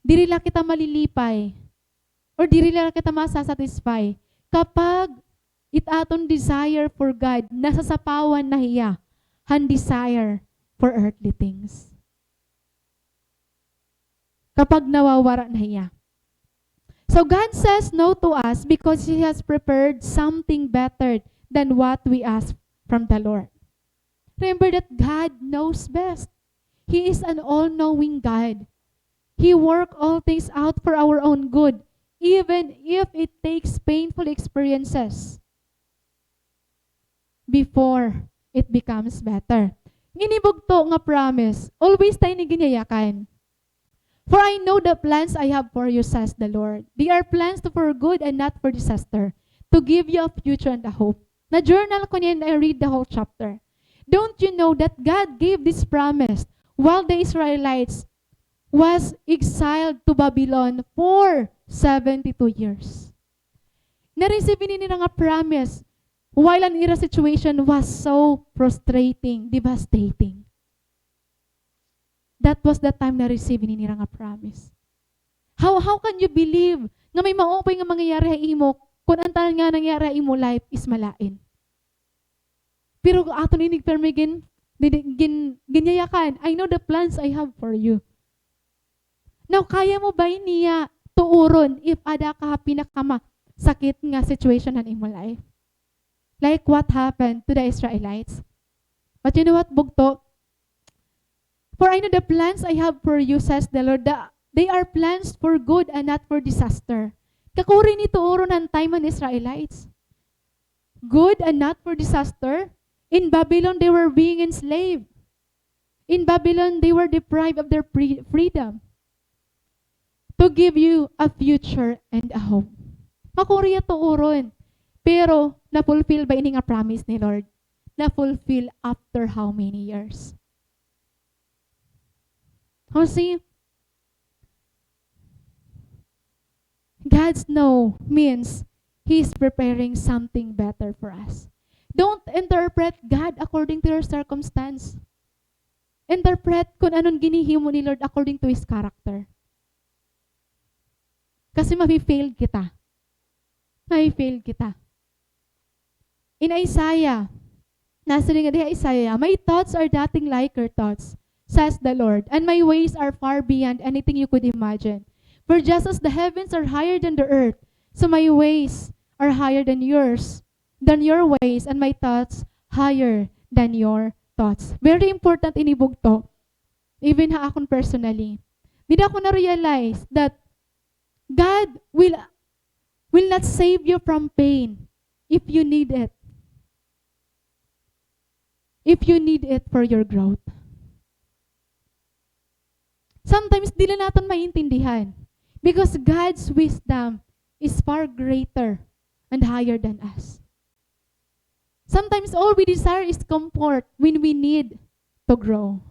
Diri la kita malilipay or diri la kita masasatisfy kapag it aton desire for God, nasasapawan na hiya han desire for earthly things. Kapag nawawara na hiya. So God says no to us because He has prepared something better than what we ask from the Lord. Remember that God knows best. He is an all-knowing God. He work all things out for our own good, even if it takes painful experiences before it becomes better. Ini bugto nga promise, always ta ini ginyayakan. "For I know the plans I have for you," says the Lord. "They are plans to, for good and not for disaster, to give you a future and a hope." Na-journal ko niyan, I read the whole chapter. Don't you know that God gave this promise while the Israelites was exiled to Babylon for seventy-two years? Na-receive ini nira nga promise while an ira situation was so frustrating, devastating. That was the time na-receive ini nira nga promise. How, how can you believe nga may maupay nga mangyayari ha imo kun an tanan nga nangyayari ha imo life is malain? Pero aton ini pirmi gin-, gin-, gin-, ginyayakan, "I know the plans I have for you." Now, kaya mo ba niya tuuron if ada ka ha pinakamasakit nga situation han imo life? Like what happened to the Israelites. But you know what, bugto? "For I know the plans I have for you," says the Lord. The, they are plans for good and not for disaster. Kakuri ini tuuron han time han Israelites. Good and not for disaster. In Babylon, they were being enslaved. In Babylon, they were deprived of their pre-, freedom. To give you a future and a hope. Kakuri iya tuuron. Pero, na-fulfill ba ini nga promise ni Lord? Na-fulfill after how many years? You see, God's no means He's preparing something better for us. Don't interpret God according to your circumstance. Interpret kun ano an ginhihimo ni Lord according to His character. Kasi mafe-fail kita. Mafe-fail kita. In Isaiah, nasiring ngada ha Isaiah, "My thoughts are nothing like your thoughts, says the Lord, and my ways are far beyond anything you could imagine. For just as the heavens are higher than the earth, so my ways are higher than yours, than your ways, and my thoughts higher than your thoughts." Very important ini, bugto. Even ha akon personally. Dida ko na-realize that God will, will not save you from pain if you need it. If you need it for your growth. Sometimes, diri naton maintindihan because God's wisdom is far greater and higher than us. Sometimes all we desire is comfort when we need to grow.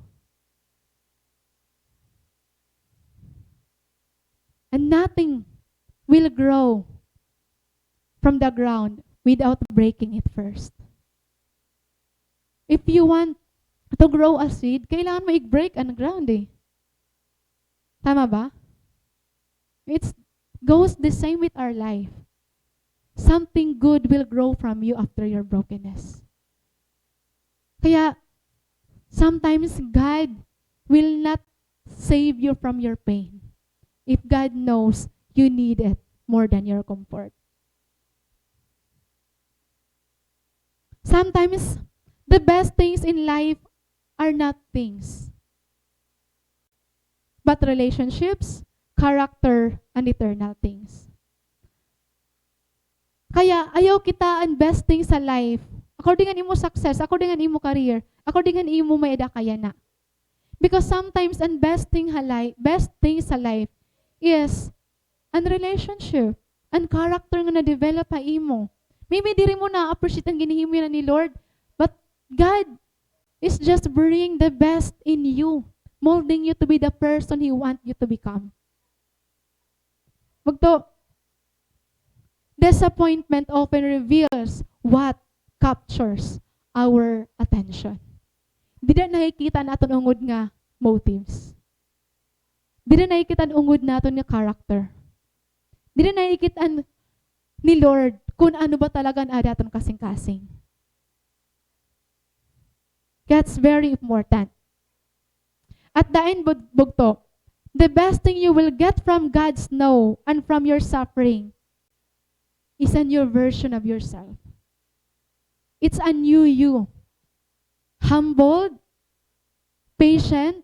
And nothing will grow from the ground without breaking it first. If you want to grow a seed, kailangan mo i-break an ground eh. Tama ba? It goes the same with our life. Something good will grow from you after your brokenness. Kaya, sometimes God will not save you from your pain if God knows you need it more than your comfort. Sometimes, the best things in life are not things, but relationships, character, and eternal things. Kaya, ayaw kita an best thing sa life, according an imo success, according an imo career, according an imo may-ada ka yana. Because sometimes, an best thing ha li-, best thing sa life is an relationship, an character nga na-develop ha imo. Maybe diri mo na-appreciate an ginhihimo yana ni Lord, but God is just bringing the best in you, molding you to be the person He want you to become. Bugto, disappointment often reveals what captures our attention. Dida nakikita an aton ungod nga motives. Dida nakikita an ungod naton nga character. Dida nakikita an ni Lord kun ano ba talaga an aada aton kasingkasing. That's very important. At the end, bug-, bugto, the best thing you will get from God's no and from your suffering is a new version of yourself. It's a new you. Humbled, patient,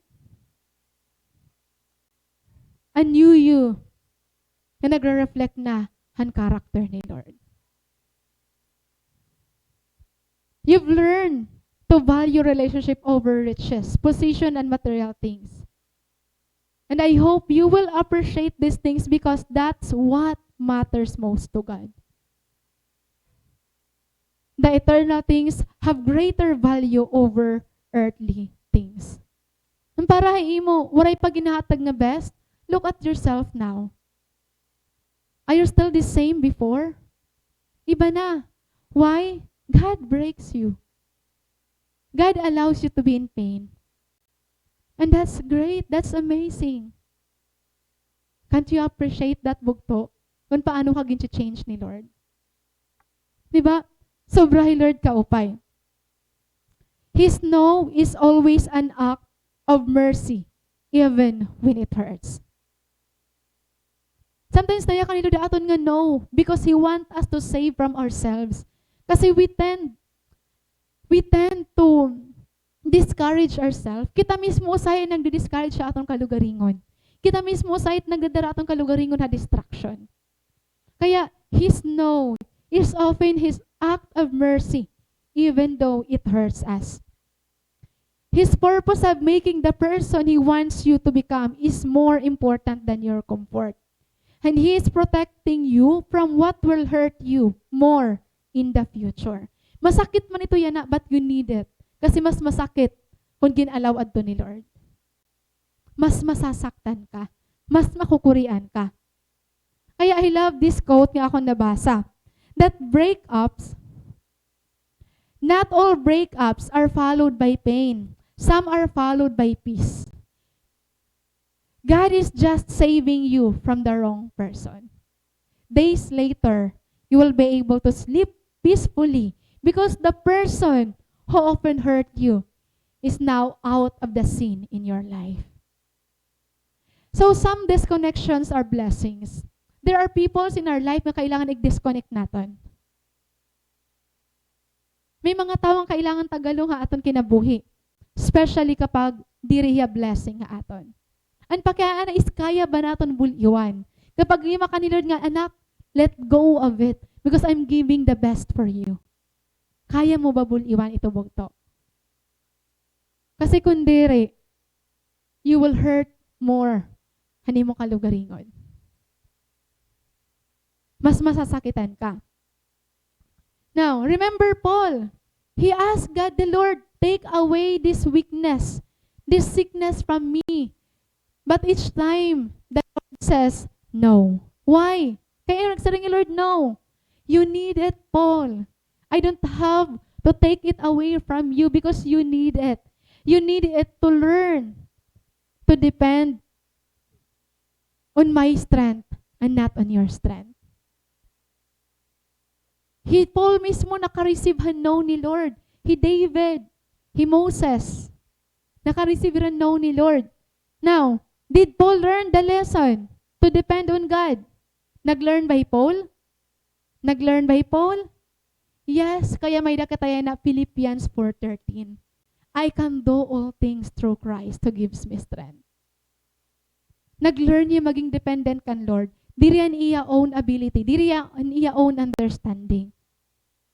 a new you nga nagre-reflect na han character ni Lord. You've learned to value relationship over riches, position, and material things. And I hope you will appreciate these things because that's what matters most to God. The eternal things have greater value over earthly things. An para ha imo, waray pa ginhahatag nga best, look at yourself now. Are you still the same before? Iba na. Why? God breaks you. God allows you to be in pain. And that's great. That's amazing. Can't you appreciate that, bugto? Kung paano ka gin-change ni Lord. Di ba? Sobra hi Lord kaupay. His no is always an act of mercy, even when it hurts. Sometimes, nayakan ni Lord aton nga no, because He want us to save from ourselves. Kasi we tend, we tend to discourage ourselves. Kita mismo usahay an nagdi-discourage ha aton kalugaringon. Kita mismo usahay it nagdadara aton kalugaringon ha destruction. Kaya, His no is often His act of mercy, even though it hurts us. His purpose of making the person He wants you to become is more important than your comfort. And He is protecting you from what will hurt you more in the future. Masakit man ito yana, but you need it. Kasi mas masakit kung gin-allow adto ni Lord. Mas masasaktan ka. Mas makukurian ka. Kaya I love this quote nga akon nabasa, that breakups, not all breakups are followed by pain. Some are followed by peace. God is just saving you from the wrong person. Days later, you will be able to sleep peacefully because the person who often hurt you is now out of the scene in your life. So, some disconnections are blessings. There are peoples in our life nga kailangan i-disconnect naton. May mga tawo nga kailangan tagalon ha aton kinabuhi, especially kapag diri hiya blessing ha aton. An pakiana is kaya ba naton bul-iwan? Kapag giyakan ni Lord nga, "Anak, let go of it because I'm giving the best for you." Kaya mo ba bul-iwan ito, bugto? Kasi kung diri, you will hurt more han imo kalugaringon. Mas masasakitan ka. Now, remember Paul. He asked God the Lord, "Take away this weakness, this sickness from me." But each time, the Lord says, "No." Why? Kay nagsiring hi Lord, "No. You need it, Paul. I don't have to take it away from you because you need it. You need it to learn to depend on my strength and not on your strength." Hi Paul mismo naka-receive han no ni Lord. Hi David, hi Moses, naka-receive hira han no ni Lord. Now, did Paul learn the lesson to depend on God? Nag-learn ba hi Paul? Nag-learn ba hi Paul? Yes, kaya may-ada kita yana Philippians four thirteen. "I can do all things through Christ who gives me strength." Nag-learn hiya maging dependent kan Lord. Diri an iya own ability, diri an iya own understanding.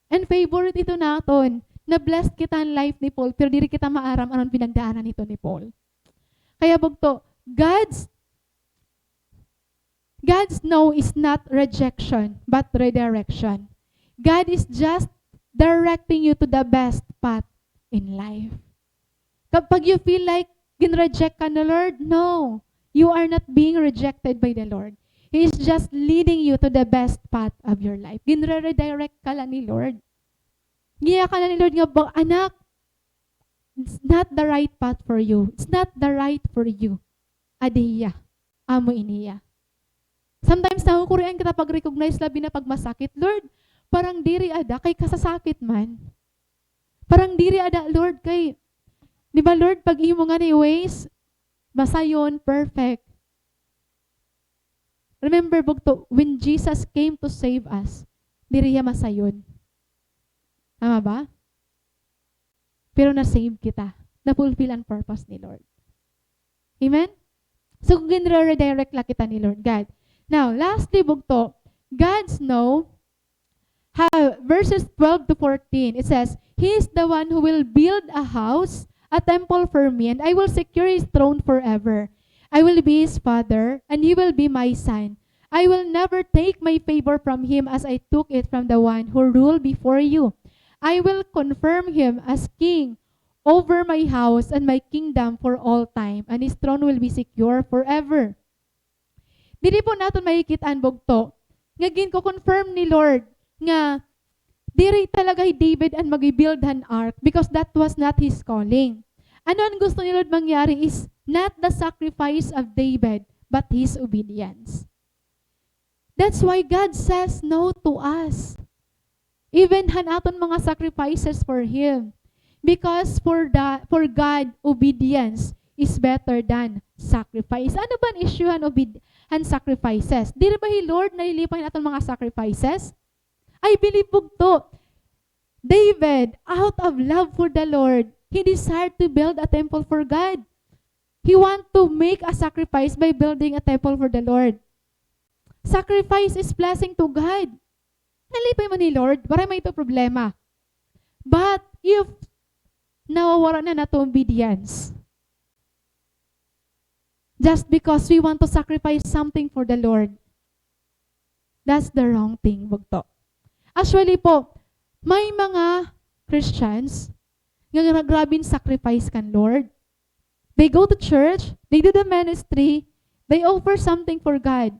And favorite ito naton. Na-blessed kita han life ni Paul, pero diri kita maaram ano an pinagdaanan hito ni Paul. Kaya bugto, God's God's no is not rejection, but redirection. God is just directing you to the best path in life. Kapag you feel like ginreject ka ni Lord, no. You are not being rejected by the Lord. He is just leading you to the best path of your life. Ginre-redirect ka la ni Lord. Giya ka la ni Lord nga, "Ba-, anak, it's not the right path for you. It's not the right for you." Adi hiya. Amo ini hiya. Sometimes, nahukurian kita pag-recognize, labi na pag masakit. Lord, parang diri ada, kay kasasakit man. Parang diri ada, Lord, kay, di ba, Lord, pag imo ngani ways, masayon, perfect. Remember, bugto, when Jesus came to save us, diri hiya masayon. Tama ba? Pero na-save kita. Na-fulfill an purpose ni Lord. Amen? So, ginre-redirect la kita ni Lord God. Now, lastly, bugto, God's no, ha, verses twelve to fourteen, it says, "He is the one who will build a house, a temple for me, and I will secure his throne forever. I will be his father, and he will be my son. I will never take my favor from him as I took it from the one who ruled before you. I will confirm him as king over my house and my kingdom for all time, and his throne will be secure forever." Diri po naton makikita an bugto nga ginko-confirm ni Lord nga diri talaga hi David an mag-build han ark because that was not his calling. Ano an gusto ni Lord mangyari is not the sacrifice of David, but his obedience. That's why God says no to us. Even han aton mga sacrifices for Him. Because for the, for God, obedience is better than sacrifice. Ano ba an issue han obed-, han sacrifices? Diri ba hi Lord nalilipay han aton mga sacrifices? I believe bugto. David, out of love for the Lord, he desired to build a temple for God. He want to make a sacrifice by building a temple for the Lord. Sacrifice is pleasing to God. Nalipay man hi Lord, waray man ito problema. But if nawawara na an aton obedience, just because we want to sacrifice something for the Lord, that's the wrong thing, bugto. Actually po, may mga Christians nga gra-, grabe an sacrifice kan Lord. They go to church, they do the ministry, they offer something for God.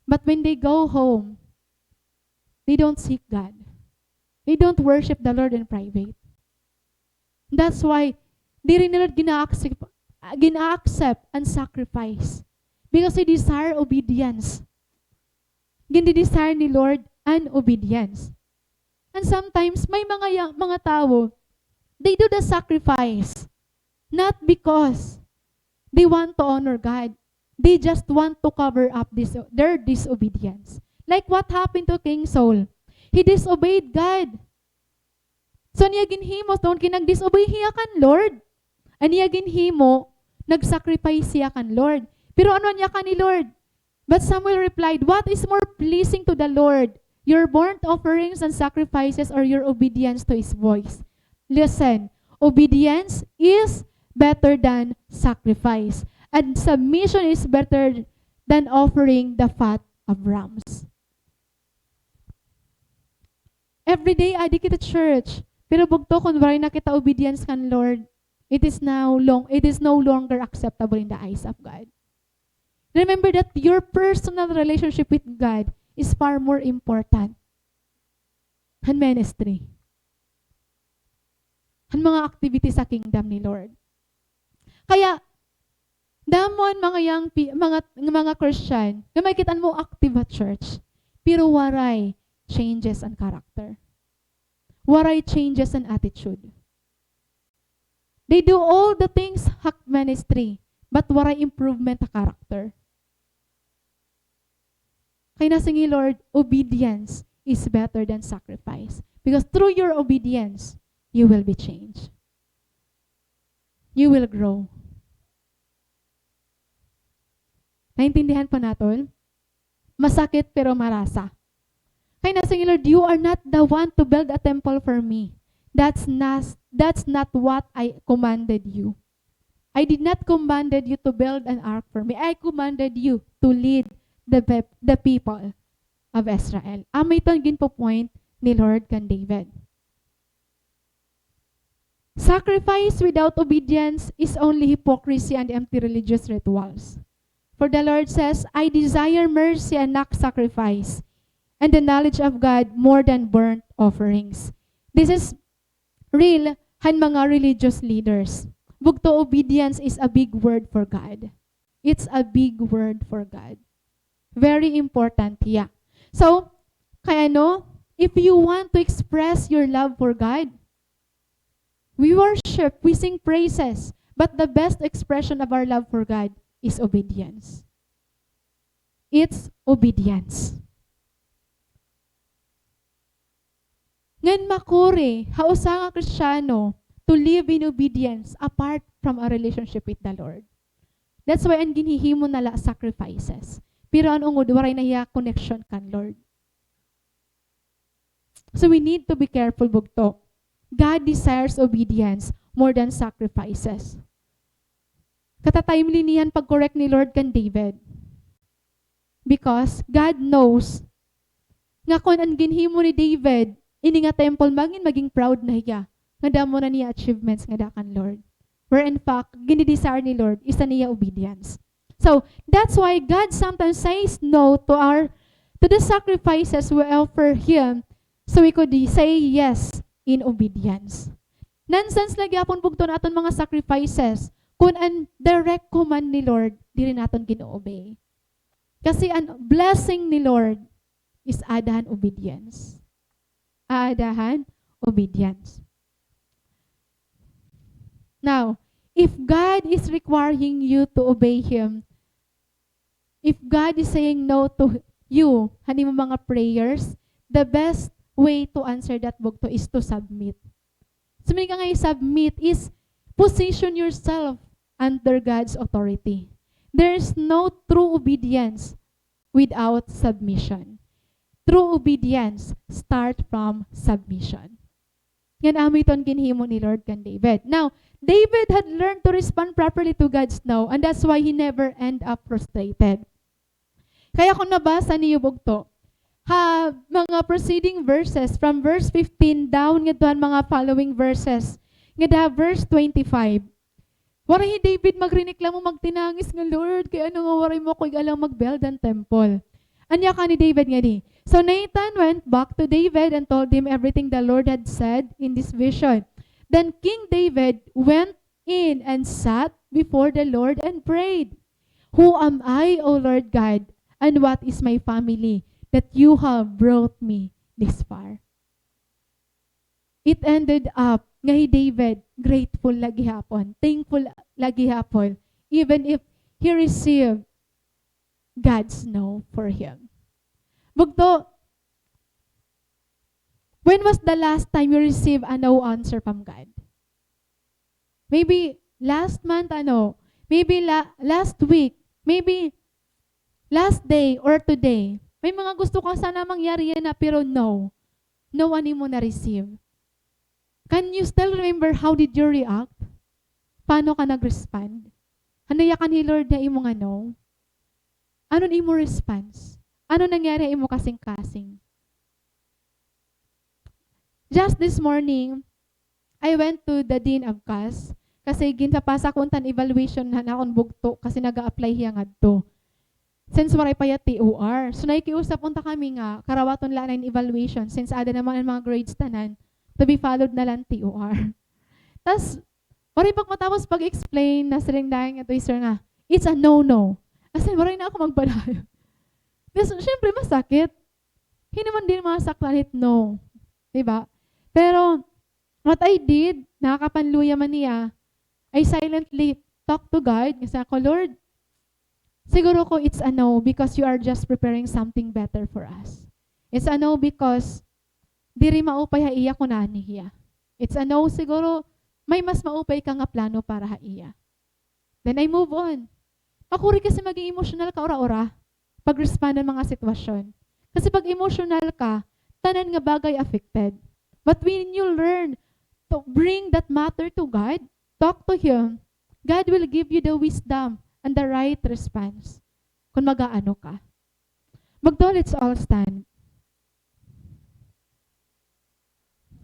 But when they go home, they don't seek God. They don't worship the Lord in private. That's why, diri nila gina-accept, gina-accept an sacrifice. Because they desire obedience. Gindi-desire ni Lord an obedience. And sometimes, may mga ya-, mga tawo, they do the sacrifice not because they want to honor God. They just want to cover up dis-, their disobedience. Like what happened to King Saul. He disobeyed God. So, an iya ginhimo, tungod kay nag-disobey hiya kan Lord. An iya ginhimo, nag-sacrifice hiya kan Lord. Pero ano an yakan ni Lord? But Samuel replied, "What is more pleasing to the Lord, your burnt offerings and sacrifices, or your obedience to his voice?" Listen, obedience is better than sacrifice, and submission is better than offering the fat of rams. Every day, adi kita church. Pero bugto, kon waray na kita obedience kan Lord, it is now long, it is no longer acceptable in the eyes of God. Remember that your personal relationship with God is far more important han ministry, han mga activities sa kingdom ni Lord. Kaya, damo an mga young pe-, mga, mga Christian, nga makikita mo active ha church, pero waray changes an character. Waray changes an attitude. They do all the things ha ministry, but waray improvement ha character. Kay nasiring hi Lord, obedience is better than sacrifice. Because through your obedience, you will be changed. You will grow. Naintindihan pa naton? Masakit pero marasa. Kay nasiring hi Lord, "You are not the one to build a temple for me. That's not, that's not what I commanded you. I did not commanded you to build an ark for me. I commanded you to lead the pe-, the people of Israel." Amo iton ginpo-point ni Lord kan David. Sacrifice without obedience is only hypocrisy and empty religious rituals. For the Lord says, "I desire mercy and not sacrifice, and the knowledge of God more than burnt offerings." This is real han mga religious leaders. Bugto, obedience is a big word for God. It's a big word for God. Very important hiya. So, kay ano, if you want to express your love for God, we worship, we sing praises, but the best expression of our love for God is obedience. It's obedience. Ngan makuri ha usa nga Kristiyano to live in obedience apart from a relationship with the Lord. That's why an ginhihimo na la sacrifices. Pero an ungod, waray na hiya connection kan Lord. So we need to be careful, bugto. God desires obedience more than sacrifices. Katatimely niyan pag-correct ni Lord kan David. Because God knows nga kon an ginhimo ni David ini nga temple, magin maging proud na hiya nga damo na niya achievements ngada kan Lord. Where in fact, gini-desire ni Lord is an iya obedience. So, that's why God sometimes says no to our, to the sacrifices we offer Him, so we could say yes in obedience. Nonsense la gihapon, bugto, an aton mga sacrifices kon an direct command ni Lord diri naton gin-o-obey. Kasi an blessing ni Lord is aada han obedience. Aada han obedience. Now, if God is requiring you to obey Him, if God is saying no to you han imo mga prayers, the best way to answer that, bugto, is to submit. So, meaning nga submit is position yourself under God's authority. There is no true obedience without submission. True obedience start from submission. Ngan amo iton ginhimo ni Lord kan David. Now, David had learned to respond properly to God's no, and that's why he never end up frustrated. Kaya kon mabasa niyo, bugto, ha mga preceding verses, from verse fifteen down ngadto han mga following verses, ngada ha verse twenty-five, waray hi David magrereklamo, magtinangis nga, "Lord, kay ano nga waray mo ako ig-allow mag-build han temple?" An yakan ni David ngadi, "So Nathan went back to David and told him everything the Lord had said in this vision. Then King David went in and sat before the Lord and prayed, 'Who am I, O Lord God, and what is my family, that you have brought me this far?'" It ended up nga hi David grateful la gihapon, thankful la gihapon, even if he received God's no for him. Bugto, when was the last time you received a no answer from God? Maybe last month, ano, maybe la-, last week, maybe last day or today. May mga gusto ka sana mangyari yana, pero no. No an imo na-receive. Can you still remember how did you react? Paano ka nag-respond? Ano yakan hi Lord nga imo nga no? Ano an imo response? Ano nangyari ha imo kasingkasing? Just this morning, I went to the Dean of CAS kasi ginpapasa ko unta an evaluation han akon bugto kasi nag-a-apply hiya ngadto. Since waray pa hiya T O R. So, nakikiusap unta kami nga karawaton la na in evaluation since aada naman an mga grades tanan, to be followed na la an T O R. Tas, waray pa ko matapos pag-explain, nasiring dayon ngadto hi sir nga, "It's a no-no." As in, waray na ako magpadayon. Tas, syempre, masakit. Hin-o man dinhi masaklan hit no. Di ba? Pero, what I did, nakakapanluya man niya, I silently talk to God, nga siya ko, "Lord, siguro ko it's a no because you are just preparing something better for us. It's a no because diri maupay ha iya kon aanhi hiya. It's a no, siguro may mas maupay ka nga plano para ha iya." Then I move on. Makuri kasi maging emosyonal ka ura-ura pag-respond han mga sitwasyon. Kasi pag emosyonal ka, tanan nga bagay affected. But when you learn to bring that matter to God, talk to Him, God will give you the wisdom and the right response kon mag-aano ka. Magto, let's all stand.